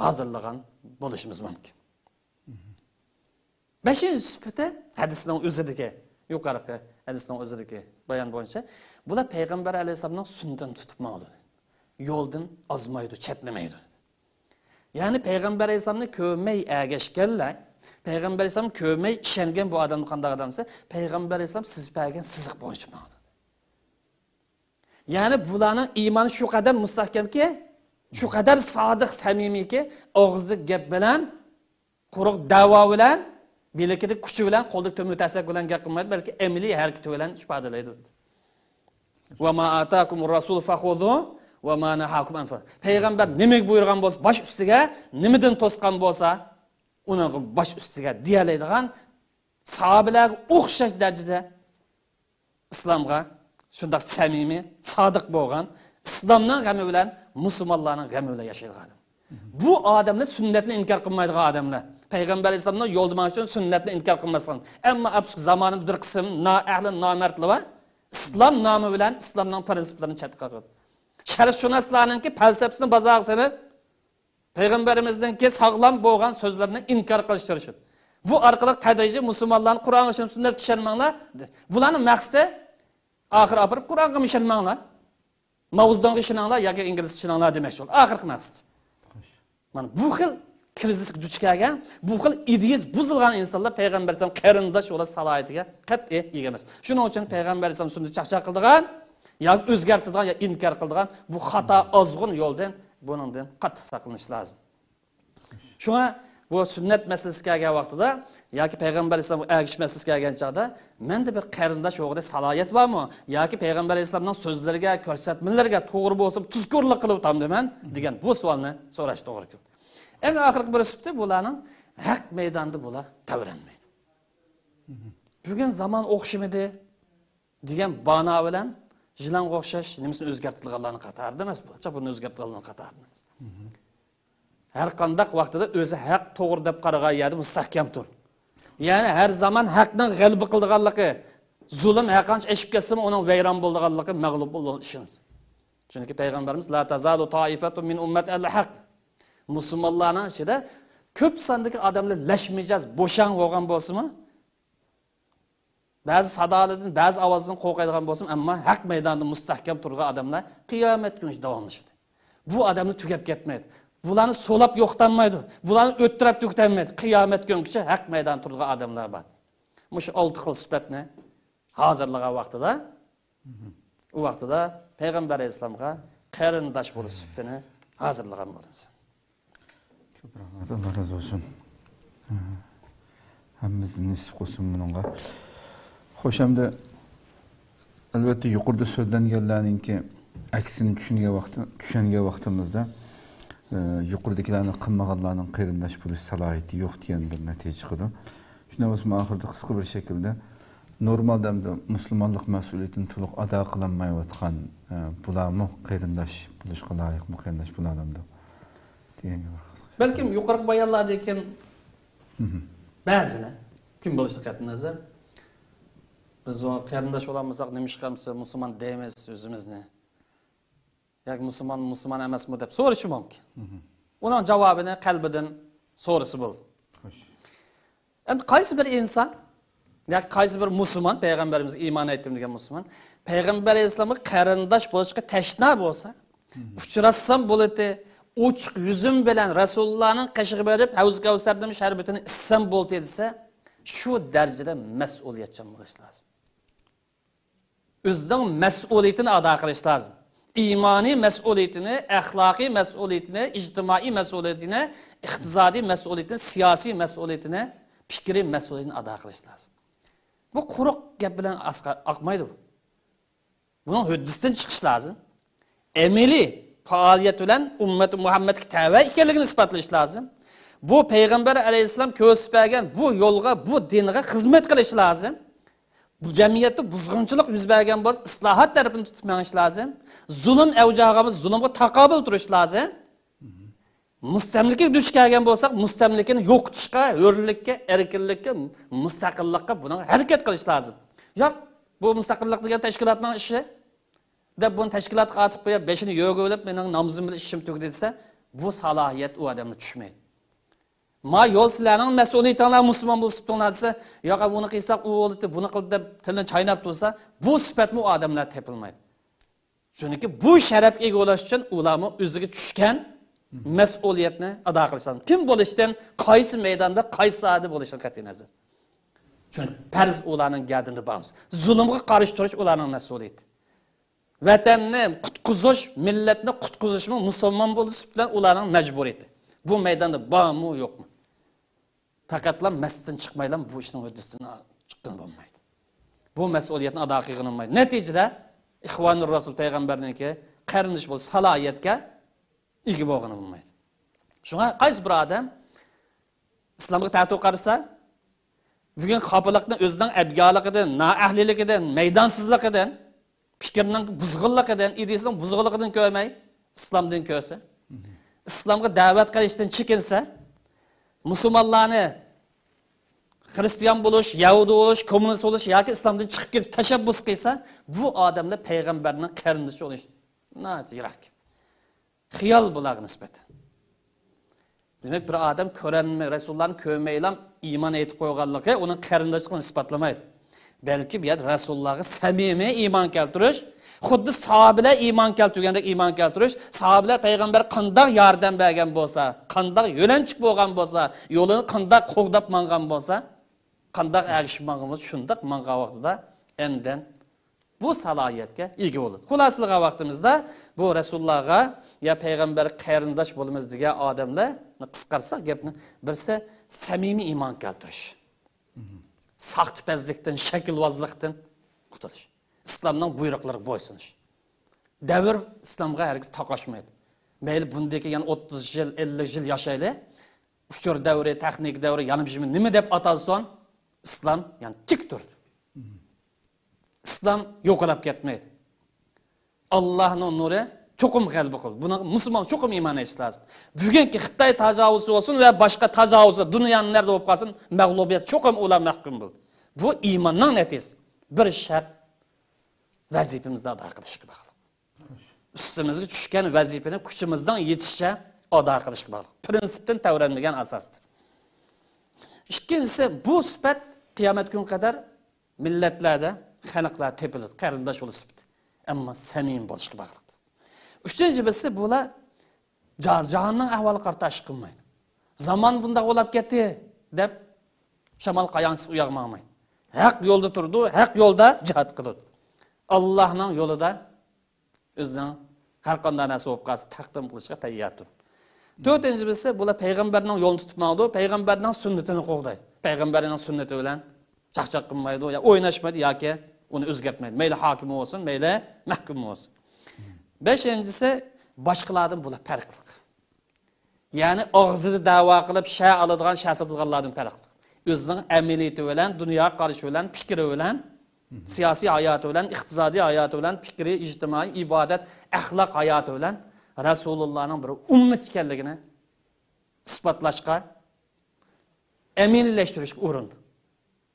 ھازىرلىغان بولۇشىمىز مۇمكىن. بەشىنچى سۈپىتى، ھەدىسنىڭ ئۆزىدىكى يۇقىرىقى ھەدىسنىڭ ئۆزىدىكى بايان بويىچە، بۇلار پەيغەمبەر ئەلەيھىسسالامنىڭ سۈننىتىنى تۇتۇپ ماڭىدۇ. يولدىن ئازمايدۇ، چەتنىمەيدۇ. يەنى پەيغەمبەر ئەلەيھىسسالامنى كۆرمەي ئەگەشكەنلەر، پەيغەمبەر ئەلەيھىسسالامنى كۆرمەي ئىشەنگەن بۇ ئادەم قانداق ئادەم دېسە، پەيغەمبەر ئەلەيھىسسالام سىزىپ بەرگەن سىزىق بويىچە ماڭىدۇ. يەنى بۇلارنىڭ ئىمانى شۇ قەدەر مۇستەھكەمكى، شۇ قەدەر سادىق، سەمىمىيكى، ئاغزىدىكى گەپ بىلەن، قۇرۇق دەۋا بىلەن، بىلىكىدىكى كۈچى بىلەن، قولىدىكى تۆمۈر تەسبىھ بىلەن گەپ قىلمايدۇ، بەلكى ئەمەلىي ھەرىكىتى بىلەن ئىپادىلەيدۇ. ۋە ما ئاتاكۇمۇر رەسۇلۇ فەخۇزۇ ۋە ما نەھاكۇم ئەنفۇ. پەيغەمبەر نېمىگە بۇيرۇغان بولسا، باش ئۈستىگە، نېمىدىن توسقان بولسا، ئۇنىڭغا باش ئۈستىگە دېيەلەيدىغان ساھابىلەرگە ئوخشاش دەرىجىدە ئىسلامغا شۇنداق سەمىمىي، سادىق بولغان، ئىسلامنىڭ غېمى بىلەن، مۇسۇلمانلارنىڭ غېمى بىلەن ياشايدىغان ئادەم. بۇ ئادەملەر سۈننەتنى ئىنكار قىلمايدىغان ئادەملەر. پەيغەمبەر ئەلەيھىسسالامنىڭ يولىدا ماڭىش ئۈچۈن سۈننەتنى ئىنكار قىلماسلىق. ئەمما ئاپسۇ زامانىدا بىر قىسىم نائەھلى نامەردلەر بار. ئىسلام نامى بىلەن ئىسلامنىڭ پىرىنسىپلىرىنى چەتكە قىلىدۇ. شەرقشۇناسلارنىڭكى پەلسەپىسىنى بازارغا سېلىپ، پەيغەمبىرىمىزنىڭكى ساغلام بولغان سۆزلىرىنى ئىنكار قىلىشتۇرۇشۇن. بۇ ئارقىلىق تەدرىجىي مۇسۇلمانلارنى قۇرئانغا ئىشىنىپ، سۈننەتكە ئىشەنمەڭلار. بۇلارنىڭ مەقسىتى، ئاخىر ئاپىرىپ قۇرئانغا ئىشەنمەڭلار. ماۋزېدۇڭغا ئىشىنىڭلار ياكى ئىنگلىزچە ئىشىنىڭلار دېمەكچى بولدى. ئاخىرقى مەقسىتى. مانا بۇ خىل كىرىزىسكە دۇچ كەلگەن، بۇ خىل ئىدىيىسى بۇزۇلغان ئىنسانلار پەيغەمبەر ئەلەيھىسسالام قېرىنداش بولۇش سالاھىيىتىگە قەتئىي ئىگە ئەمەس. شۇنىڭ ئۈچۈن پەيغەمبەر ئەلەيھىسسالام سۈننىتىنى چاقچاق قىلىدىغان ياكى ئۆزگەرتىدىغان يا ئىنكار قىلىدىغان بۇ خاتا ئازغۇن يولدىن، بۇنىڭدىن قاتتىق ساقلىنىش لازىم. شۇڭا بۇ سۈننەت مەسىلىسى كەلگەن ۋاقتىدا ياكى پەيغەمبەر ئەلەيھىسسالامغا ئەگىشىش مەسىلىسى كەلگەن چاغدا، مەندە بىر قېرىنداش بولغۇدەك سالاھىيەت بارمۇ؟ ياكى پەيغەمبەر ئەلەيھىسسالامنىڭ سۆزلىرىگە، كۆرسەتمىلىرىگە توغرا بولسىمۇ تۇزكورلۇق قىلىۋاتامدىمەن دېگەن بۇ سوئالنى سوراش توغرا كېلىدۇ. ئەڭ ئاخىرقى بىر سۈپىتى بۇلارنىڭ ھەق مەيدانىدا بۇلار تەۋرەنمەيدۇ. بۈگۈن زامان ئوخشىمىدى دېگەن بانا بىلەن يىلانغا ئوخشاش نېمىسىنى ئۆزگەرتىدىغانلارنىڭ قاتارىدا ئەمەس بۇ. بۇنى ئۆزگەرتىدىغانلارنىڭ قاتارىدا ئەمەس. ھەر قانداق ۋاقتىدا ئۆزى ھەق، توغرا دەپ قارىغان يەردە مۇستەھكەم تۇر. يەنى ھەر زامان ھەقنىڭ غەلىبە قىلىدىغانلىقى، زۇلۇم ھەر قانچە ئېشىپ كەتسىمۇ ئۇنىڭ ۋەيران بولىدىغانلىقى، مەغلۇپ بولىدىغانلىقىغا ئىشىنىدۇ. چۈنكى پەيغەمبىرىمىز، لا تازالۇ تائىفەتۇ مىن ئۇممەتى ئەلەل ھەق. مۇسۇلمانلارنىڭ ئىچىدە كۆپ ساندىكى ئادەملەر لەش مىجەز، بوشاڭ بولغان بولسىمۇ، بەزى سادالىرىدىن، بەزى ئاۋازدىن قورقايدىغان بولسىمۇ، ئەمما ھەق مەيدانىدا مۇستەھكەم تۇرغان ئادەملەر قىيامەت كۈنگىچە داۋاملىشىدۇ. بۇ ئادەملەر تۈگەپ كەتمەيدۇ. بۇلارنى سولاپ يوقىتالمايدۇ. بۇلارنى ئۆتتۈرۈپ تۈگىتەلمەيدۇ. قىيامەت كۈنگىچە ھەق مەيداندا تۇرىدىغان ئادەملەر بار. مۇشۇ ئالتە خىل سۈپەتنى ھازىرلىغان ۋاقتىدا، ئۇ ۋاقتىدا پەيغەمبەر ئەلەيھىسسالامغا قېرىنداش بولۇش سۈپىتىنى ھازىرلىغان بولىمىز. كۆپ رەھمەت، ئاللا رازى بولسۇن. ھەممىمىزنى نېسىپ قىلسۇن بۇنىڭغا. خوش، ئەمدى ئەلۋەتتە يۇقىرىدا سۆزلەنگەنلەرنىڭكى ئەكسىنى چۈشەنگەن ۋاقتى، چۈشەنگەن ۋاقتىمىزدا، ئە، يۇقىرىدىكىلەرنى قىلمىغانلارنىڭ قېرىنداش بولۇش سالاھىيىتى يوق دېگەن بىر نەتىجە چىقىدۇ. شۇنداق بولسىمۇ ئاخىرىدا قىسقا بىر شەكىلدە نورمالدا ئەمدى مۇسۇلمانلىق مەسئۇلىيىتىنى تولۇق ئادا قىلالمايۋاتقان، ئە، بۇلارمۇ قېرىنداش بولۇشقا لايىقمۇ، قېرىنداش بولالامدۇ؟ دېگەنگە بىر قىسقا. بەلكىم يۇقىرىقى بايانلاردىن كېيىن بەزىلەر كىم بولۇشىدىن قەتئىينەزەر، بىز ئۇ قېرىنداش بولالمىساق نېمىشقا مۇسۇلمان دەيمىز ئۆزىمىزنى؟ ياكى مۇسۇلمان، مۇسۇلمان ئەمەسمۇ دەپ سورىشى مۇمكىن. ئۇنىڭ جاۋابىنى قەلبىدىن سورىسا بولىدۇ. خوش. ئەمدى قايسى بىر ئىنسان ياكى قايسى بىر مۇسۇلمان، پەيغەمبىرىمىزگە ئىمان ئېيتتىم دېگەن مۇسۇلمان، پەيغەمبەر ئەلەيھىسسالامغا قېرىنداش بولۇشقا تەشنا بولسا، ئۇچراشسام بولىتى، ئوچۇق يۈزۈم بىلەن رەسۇلۇللانىڭ قېشىغا بېرىپ، ھەۋزى كەۋسەردىن شەربىتىنى ئىچسەم بولىتى دېسە، شۇ دەرىجىدە مەسئۇلىيەتچان بولۇش لازىم. ئۆزىنىڭ مەسئۇلىيىتىنى ئادا قىلىش لازىم. ئىمانىي مەسئۇلىيىتىنى، ئەخلاقىي مەسئۇلىيىتىنى، ئىجتىمائىي مەسئۇلىيىتىنى، ئىقتىسادىي مەسئۇلىيىتىنى، سىياسىي مەسئۇلىيىتىنى، پىكرىي مەسئۇلىيىتىنى ئادا قىلىش لازىم. بۇ قۇرۇق گەپ بىلەن ئاسقا-، ئاقمايدۇ بۇ. بۇنىڭ ھۆددىسىدىن چىقىش لازىم. ئەمەلىي پائالىيەت بىلەن ئۈممەت مۇھەممەدكە تەۋە ئىكەنلىكىنى ئىسپاتلىشى لازىم. بۇ پەيغەمبەر ئەلەيھىسسالام كۆرسىتىپ بەرگەن بۇ يولغا، بۇ دىنغا خىزمەت قىلىشى لازىم. بۇ جەمئىيەتتە بۇزغۇنچىلىق يۈز بەرگەن بولسا، ئىسلاھات تەرىپىنى تۇتۇپ مېڭىش لازىم. زۇلۇم ئەۋج ئالغان بولسا، زۇلۇمغا تاقابىل تۇرۇش لازىم. مۇستەملىكىگە دۇچ كەلگەن بولساق، مۇستەملىكىنى يوقىتىشقا، ھۆرلۈككە، ئەركىنلىككە، مۇستەقىللىققە بۇنىڭغا ھەرىكەت قىلىش لازىم. ياق، بۇ مۇستەقىللىق دېگەن تەشكىلاتنىڭ ئىشى دەپ بۇنى تەشكىلاتقا ئاتىپ قويۇپ، بېشىنى يۆگىۋېلىپ، مېنىڭ نامىزىم بىلەن ئىشىم تۈگىدى دېسە، بۇ سالاھىيەت ئۇ ئادەمگە چۈشمەيدۇ. ما يول سىلەرنىڭ مەسئۇلىيىتىڭلار، مۇسۇلمان بولۇپ تۇرۇڭلار دېسە، ياق، بۇنى قىلساق ئۇ بولىدۇ، بۇنى قىلدى دەپ تىلىنى چايناپ تۇرسا، بۇ سۈپەتمۇ ئۇ ئادەملەر تېپىلمايدۇ. چۈنكى بۇ شەرەپكە ئىگە بولۇش ئۈچۈن ئۇلارمۇ ئۆزىگە چۈشكەن مەسئۇلىيەتنى ئادا قىلىشى لازىم. كىم بولۇشتىن، قايسى مەيداندا، قايسى ساھەدە بولۇشىدىن قەتئىينەزەر. چۈنكى پەرز ئۇلارنىڭ گەدىنىدە بار. زۇلۇمغا قارشى تۇرۇش ئۇلارنىڭ مەسئۇلىيىتى. ۋەتەننى قۇتقۇزۇش، مىللەتنى قۇتقۇزۇشمۇ مۇسۇلمان بولۇش سۈپىتى بىلەن ئۇلارنىڭ مەجبۇرىيىتى. بۇ مەيداندا بارمۇ، يوقمۇ؟ پەقەتلا مەسچىتتىن چىقمايلا بۇ ئىشنىڭ ھۆددىسىدىن چىققىلى بولمايدۇ. بۇ مەسئۇلىيەتنى ئادا قىلغىلى بولمايدۇ. نەتىجىدە ئىخۋانۇر رەسۇل پەيغەمبەرنىڭكى قېرىندىشى بولۇش سالاھىيەتكە ئىگە بولغىلى بولمايدۇ. شۇڭا قايسى بىر ئادەم ئىسلامغا تەتۈر قارىسا، بۈگۈن خاپىلىقنى ئۆزىنىڭ ئەبگالىقىدىن، نائەھلىلىكىدىن، مەيدانسىزلىقىدىن، پىكرىنىڭ بۇزغۇنلۇقىدىن، ئىدىيىسىنىڭ بۇزغۇنلۇقىدىن كۆرمەي، ئىسلامدىن كۆرسە، ئىسلامغا دەۋەت قىلىشتىن چېكىنسە، مۇسۇلمانلارنى خرىستىيان بولۇش، يەھۇدىي بولۇش، كوممۇنىست بولۇش ياكى ئىسلامدىن چىقىپ كېتىش تەشەببۇس قىلسا، بۇ ئادەملەر پەيغەمبەرنىڭ قېرىندىشى بولۇش ناھايىتى يىراق. خىيال بۇلارغا نىسبەتەن. دېمەك، بىر ئادەم كۆرەلمەي، رەسۇلۇللانى كۆرمەيلا ئىمان ئېيتىپ قويغانلىقى ئۇنىڭ قېرىنداشلىقىنى ئىسپاتلىمايدۇ. بەلكى بۇ يەردە رەسۇلۇللاغا سەمىمىي ئىمان كەلتۈرۈش، خۇددى ساھابىلەر ئىمان كەلتۈرگەندەك ئىمان كەلتۈرۈش، ساھابىلەر پەيغەمبەر قانداق ياردەم بەرگەن بولسا، قانداق يۆلەنچۈك بولغان بولسا، يولىنى قانداق قوغداپ ماڭغان بولسا، قانداق ئەگىشىپ ماڭغان بولسا، شۇنداق ماڭغان ۋاقتىدا ئەندىن بۇ سالاھىيەتكە ئىگە بولىدۇ. خۇلاسىلىغان ۋاقتىمىزدا بۇ رەسۇلۇللاغا يا پەيغەمبەر قېرىنداش بولىمىز دېگەن ئادەملەرنى قىسقارتساق گەپنى، بىرسى سەمىمىي ئىمان كەلتۈرۈش. ساختىپەزلىكتىن، شەكىلۋازلىقتىن قۇتۇلۇش. ئىسلامنىڭ بۇيرۇقلىرىغا بويسۇنۇش. دەۋر ئىسلامغا ھەرگىز تاقاشمايدۇ. مەيلى بۇندىكى يەنە ئوتتۇز يىل، ئەللىك يىل ياشايلى. ئۇچۇر دەۋرى، تېخنىكا دەۋرى، يەنە بىر نېمە دەپ ئاتالسۇن، ئىسلام يەنە تىك تۇرىدۇ. ئىسلام يوقىلاپ كەتمەيدۇ. ئاللاھنىڭ نۇرى چوقۇم غەلىبە قىلىدۇ. بۇنىڭغا مۇسۇلمان چوقۇم ئىمان ئېيتىشى لازىم. بۈگۈنكى خىتاي تاجاۋۇزچىسى بولسۇن ۋە باشقا تاجاۋۇزچىلار دۇنيانىڭ نەرىدە بولۇپ قالسۇن، مەغلۇبىيەت چوقۇم ئۇلار مەھكۇم بولىدۇ. بۇ ئىماننىڭ نەتىجىسى. بىر شەرت، ۋەزىپىمىزنى ئادا قىلىشقا باغلىق. ئۈستىمىزگە چۈشكەن ۋەزىپىنى كۈچىمىزنىڭ يېتىشىچە ئادا قىلىشقا باغلىق. پىرىنسىپتىن تەۋرەنمىگەن ئاساستا. ئىككىنچىسى، بۇ سۈپەت قىيامەت كۈنى قەدەر مىللەتلەردە، خەلقلەردە تېپىلىدۇ، قېرىنداش بولۇش سۈپىتى. ئەمما سەمىمىي بولۇشقا باغلىق. ئۈچىنچى بىرسى، بۇلار جا-، جاھاننىڭ ئەھۋالىغا قارىتا ئىش قىلمايدۇ. زامان بۇنداق بولاپ كەتتى دەپ، شامال قاياغا چىقسا ئۇ ياغا ماڭمايدۇ. ھەق يولدا تۇرىدۇ، ھەق يولدا جىھاد قىلىدۇ. ئاللاھنىڭ يولىدا ئۆزىنىڭ ھەر قانداق نەرسە بولۇپ قالسا تەقدىم قىلىشقا تەييار تۇرىدۇ. تۆتىنچى بىرسى، بۇلار پەيغەمبەرنىڭ يولىنى تۇتۇپ ماڭىدۇ، پەيغەمبەرنىڭ سۈننىتىنى قوغدايدۇ. پەيغەمبەرنىڭ سۈننىتى بىلەن چاقچاق قىلمايدۇ، يا ئويناشمايدۇ ياكى ئۇنى ئۆزگەرتمەيدۇ. مەيلى ھاكىم بولسۇن، مەيلى مەھكۇم بولسۇن. بەشىنچىسى، باشقىلاردىن بۇلار پەرقلىق. يەنى ئاغزىدا دەۋا قىلىپ شە ئالىدىغان، شە ساتىدىغانلاردىن پەرقلىق. ئۆزىنىڭ ئەمەلىيىتى بىلەن، دۇنياغا قارىشى بىلەن، پىكرى بىلەن، سىياسىي ھاياتى بىلەن، ئىقتىسادىي ھاياتى بىلەن، پىكرى، ئىجتىمائىي، ئىبادەت، ئەخلاق ھاياتى بىلەن رەسۇلۇللانىڭ بىر ئۈممەت ئىكەنلىكىنى ئىسپاتلاشقا، ئەمەلىيلەشتۈرۈشكە ئۇرۇندى.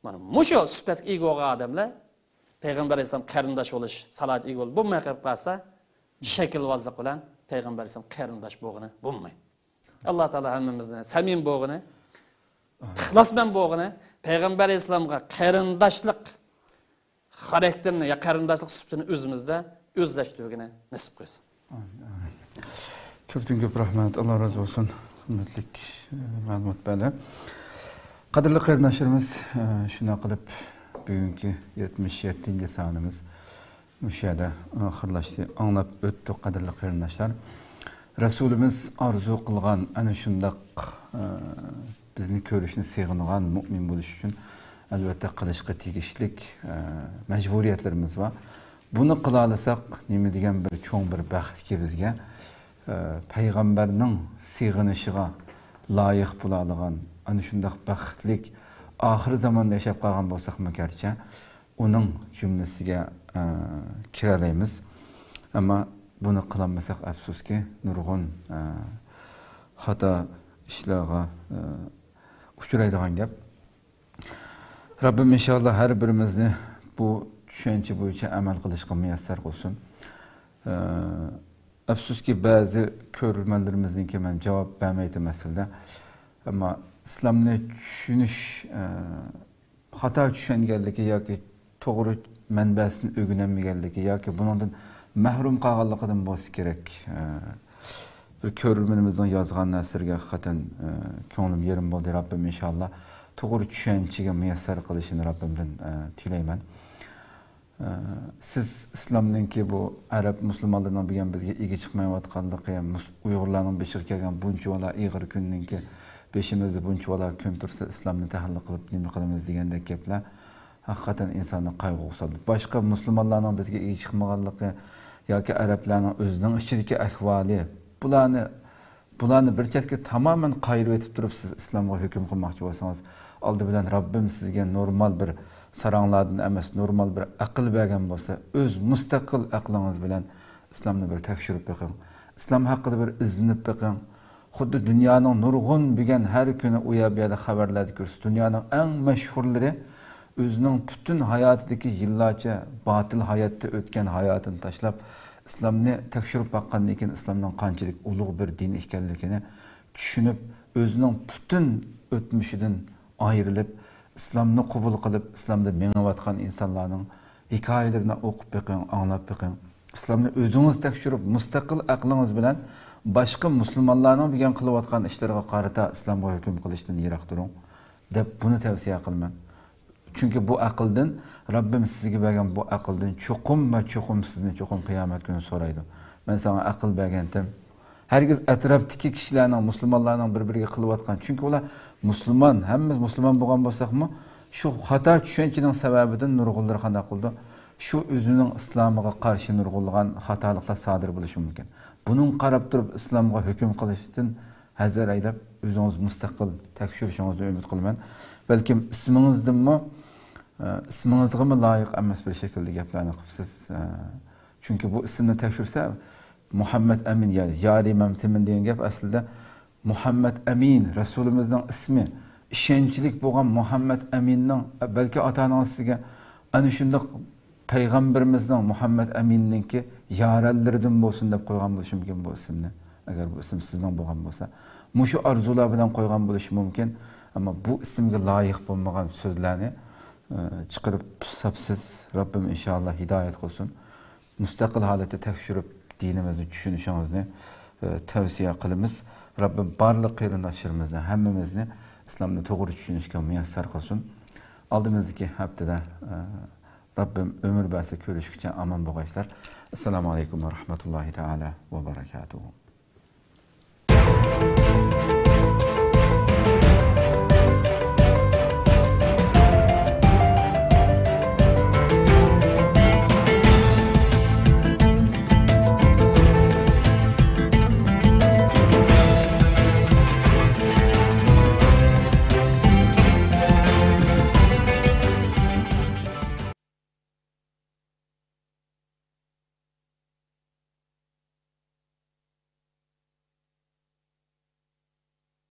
مانا مۇشۇ سۈپەتكە ئىگە بولغان ئادەملەر پەيغەمبەر ئەلەيھىسسالام قېرىنداش بولۇش سالاھىيىتىگە ئىگە بولۇپ بولماي قېلىپ قالسا، شەكىلۋازلىق بىلەن پەيغەمبەر ئەلەيھىسسالام قېرىنداش بولغىنى بولمايدۇ. ئاللا تائالا ھەممىمىزنى سەمىمىي بولغىنى، ئىخلاسمەن بولغىنى، پەيغەمبەر ئەلەيھىسسالامغا قېرىنداشلىق خاراكتېرىنى يا قېرىنداشلىق سۈپىتىنى ئۆزىمىزدە ئۆزلەشتۈرگىنى نېسىپ قىلسۇن. ئامىن، ئامىن. كۆپتىن كۆپ رەھمەت، ئاللا رازى بولسۇن، ھۆرمەتلىك، ئە، مەلۇمات بەردى. قەدىرلىك قېرىنداشلىرىمىز، ئە، شۇنداق قىلىپ بۈگۈنكى يەتمىش يەتتىنچى سانىمىز مۇشۇ يەردە ئاخىرلاشتى. ئاڭلاپ ئۆتتۇق، قەدىرلىك قېرىنداشلار. رەسۇلىمىز ئارزۇ قىلغان ئەنە شۇنداق، ئە، بىزنى كۆرۈشنى سېغىنغان مۇئمىن بولۇش ئۈچۈن، ئەلۋەتتە، قىلىشقا تېگىشلىك، ئە، مەجبۇرىيەتلىرىمىز بار. بۇنى قىلالىساق، نېمە دېگەن بىر چوڭ بىر بەختكى بىزگە، ئە، پەيغەمبەرنىڭ سېغىنىشىغا لايىق بولالىغان، ئەنە شۇنداق بەختلىك ئاخىر زاماندا ياشاپ قالغان بولساقمۇ گەرچە، ئۇنىڭ جۈملىسىگە، ئە، كىرەلەيمىز. ئەمما بۇنى قىلالمىساق، ئەپسۇسكى، نۇرغۇن، ئە، خاتا ئىشلارغا، ئە، ئۇچرايدىغان گەپ. رەببىم ئىنشاللا ھەر بىرىمىزنى بۇ چۈشەنچە بويىچە ئەمەل قىلىشقا مۇيەسسەر قىلسۇن. ئە، ئەپسۇسكى، بەزى كۆرۈرمەنلىرىمىزنىڭكى، مەن جاۋاب بەرمەيتتىم ئەسلىدە. ئەمما ئىسلامنى چۈشىنىش، ئە، خاتا چۈشەنگەنلىكى ياكى توغرا مەنبەسىنى ئۆگىنەلمىگەنلىكى ياكى بۇنىڭدىن مەھرۇم قالغانلىقىدىن بولسا كېرەك. ئە، بىر كۆرۈرمىنىمىزنىڭ يازغان نەرسىلىرىگە ھەقىقەتەن، ئە، كۆڭلۈم يېرىم بولدى. رەببىم ئىنشاللا توغرا چۈشەنچىگە مۇيەسسەر قىلىشىنى رەببىمدىن، ئە، تىلەيمەن. ئە، سىز ئىسلامنىڭكى بۇ ئەرەب مۇسۇلمانلىرىنىڭ بۈگۈن بىزگە ئىگە چىقمايۋاتقانلىقى، مۇس-، ئۇيغۇرلارنىڭ بېشىغا كەلگەن بۇنچىۋالا ئېغىر كۈننىڭكى بېشىمىزدا بۇنچىۋالا كۈن تۇرسا، ئىسلامنى تەھلىل قىلىپ نېمە قىلىمىز دېگەندەك گەپلەر ھەقىقەتەن ئىنساننى قايغۇغا سالىدۇ. باشقا مۇسۇلمانلارنىڭ بىزگە ئىگە چىقمىغانلىقى ياكى ئەرەبلەرنىڭ ئۆزىنىڭ ئىچىدىكى ئەھۋالى، بۇلارنى بۇلارنى بىر چەتكە تامامەن قايرىۋېتىپ تۇرۇپ، سىز ئىسلامغا ھۆكۈم قىلماقچى بولسىڭىز، ئالدى بىلەن رەببىم سىزگە نورمال بىر ساراڭلاردىن ئەمەس، نورمال بىر ئەقىل بەرگەن بولسا، ئۆز مۇستەقىل ئەقلىڭىز بىلەن ئىسلامنى بىر تەكشۈرۈپ بېقىڭ. ئىسلام ھەققىدە بىر ئىزدىنىپ بېقىڭ. خۇددى دۇنيانىڭ نۇرغۇن بۈگۈن ھەر كۈنى ئۇ يەر بۇ يەردە خەۋەرلەردە كۆرسىتىپ، دۇنيانىڭ ئەڭ مەشھۇرلىرى ئۆزىنىڭ پۈتۈن ھاياتىدىكى يىللارچە باتىل ھاياتتا ئۆتكەن ھاياتىنى تاشلاپ، ئىسلامنى تەكشۈرۈپ باققاندىن كېيىن، ئىسلامنىڭ قانچىلىك ئۇلۇغ بىر دىن ئىكەنلىكىنى چۈشىنىپ، ئۆزىنىڭ پۈتۈن ئۆتمۈشىدىن ئايرىلىپ، ئىسلامنى قوبۇل قىلىپ، ئىسلامدا مېڭىۋاتقان ئىنسانلارنىڭ ھېكايىلىرىنى ئوقۇپ بېقىڭ، ئاڭلاپ بېقىڭ. ئىسلامنى ئۆزىڭىز تەكشۈرۈپ، مۇستەقىل ئەقلىڭىز بىلەن باشقا مۇسۇلمانلارنىڭ بۈگۈن قىلىۋاتقان ئىشلىرىغا قارىتا ئىسلامغا ھۆكۈم قىلىشتىن يىراق تۇرۇڭ، دەپ بۇنى تەۋسىيە قىلىمەن. چۈنكى بۇ ئەقىلدىن، رەببىم سىزگە بەرگەن بۇ ئەقىلدىن چوقۇم ۋە چوقۇم سىزنى چوقۇم قىيامەت كۈنى سورايدۇ. مەن ساڭا ئەقىل بەرگەنتىم. ھەرگىز ئەتراپتىكى كىشىلەرنىڭ، مۇسۇلمانلارنىڭ بىر-بىرىگە قىلىۋاتقان، چۈنكى ئۇلار مۇسۇلمان، ھەممىمىز مۇسۇلمان بولغان بولساقمۇ، شۇ خاتا چۈشەنچىنىڭ سەۋەبىدىن نۇرغۇنلىرى قانداق قىلىدۇ؟ شۇ ئۆزىنىڭ ئىسلامىغا قارشى نۇرغۇنلىغان خاتالىقلار سادىر بولۇشى مۇمكىن. بۇنىڭغا قاراپ تۇرۇپ ئىسلامغا ھۆكۈم قىلىشتىن ھەزەر ئەيلەپ، ئۆزىڭىز مۇستەقىل تەكشۈرۈشىڭىزنى ئۈمىد قىلىمەن. بەلكىم ئىسمىڭىزدىنمۇ، ئە، ئىسمىڭىزغىمۇ لايىق ئەمەس بىر شەكىلدە گەپلەرنى قىپسىز. ئە، چۈنكى بۇ ئىسىمنى تەكشۈرسە، مۇھەممەد ئەمىن، يا يارى مەمتىمىن دېگەن گەپ ئەسلىدە مۇھەممەد ئەمىن، رەسۇلىمىزنىڭ ئىسمى، ئىشەنچلىك بولغان مۇھەممەد ئەمىننىڭ، بەلكى ئاتا-ئانىڭىز سىزگە ئەنە شۇنداق پەيغەمبىرىمىزنىڭ، مۇھەممەد ئەمىننىڭكى يارەنلىرىدىن بولسۇن دەپ قويغان بولۇشى مۇمكىن بۇ ئىسىمنى. ئەگەر بۇ ئىسىم سىزنىڭ بولغان بولسا، مۇشۇ ئارزۇلار بىلەن قويغان بولۇشى مۇمكىن. ئەمما بۇ ئىسىمگە لايىق بولمىغان سۆزلەرنى، ئە، چىقىرىپ ساپسىز. رەببىم ئىنشاللا ھىدايەت قىلسۇن. مۇستەقىل ھالەتتە تەكشۈرۈپ دىنىمىزنى چۈشىنىشىڭىزنى، ئە، تەۋسىيە قىلىمىز. رەببىم بارلىق قېرىنداشلىرىمىزنى، ھەممىمىزنى ئىسلامنى توغرا چۈشىنىشكە مۇيەسسەر قىلسۇن. ئالدىمىزدىكى ھەپتىدە، ئە، رەببىم ئۆمۈر بەرسە كۆرۈشكىچە ئامان بولغايسىلەر. ئەسسالامۇ ئەلەيكۇم ۋە رەھمەتۇللاھى تەئالە ۋە بەرەكاتۇھۇ.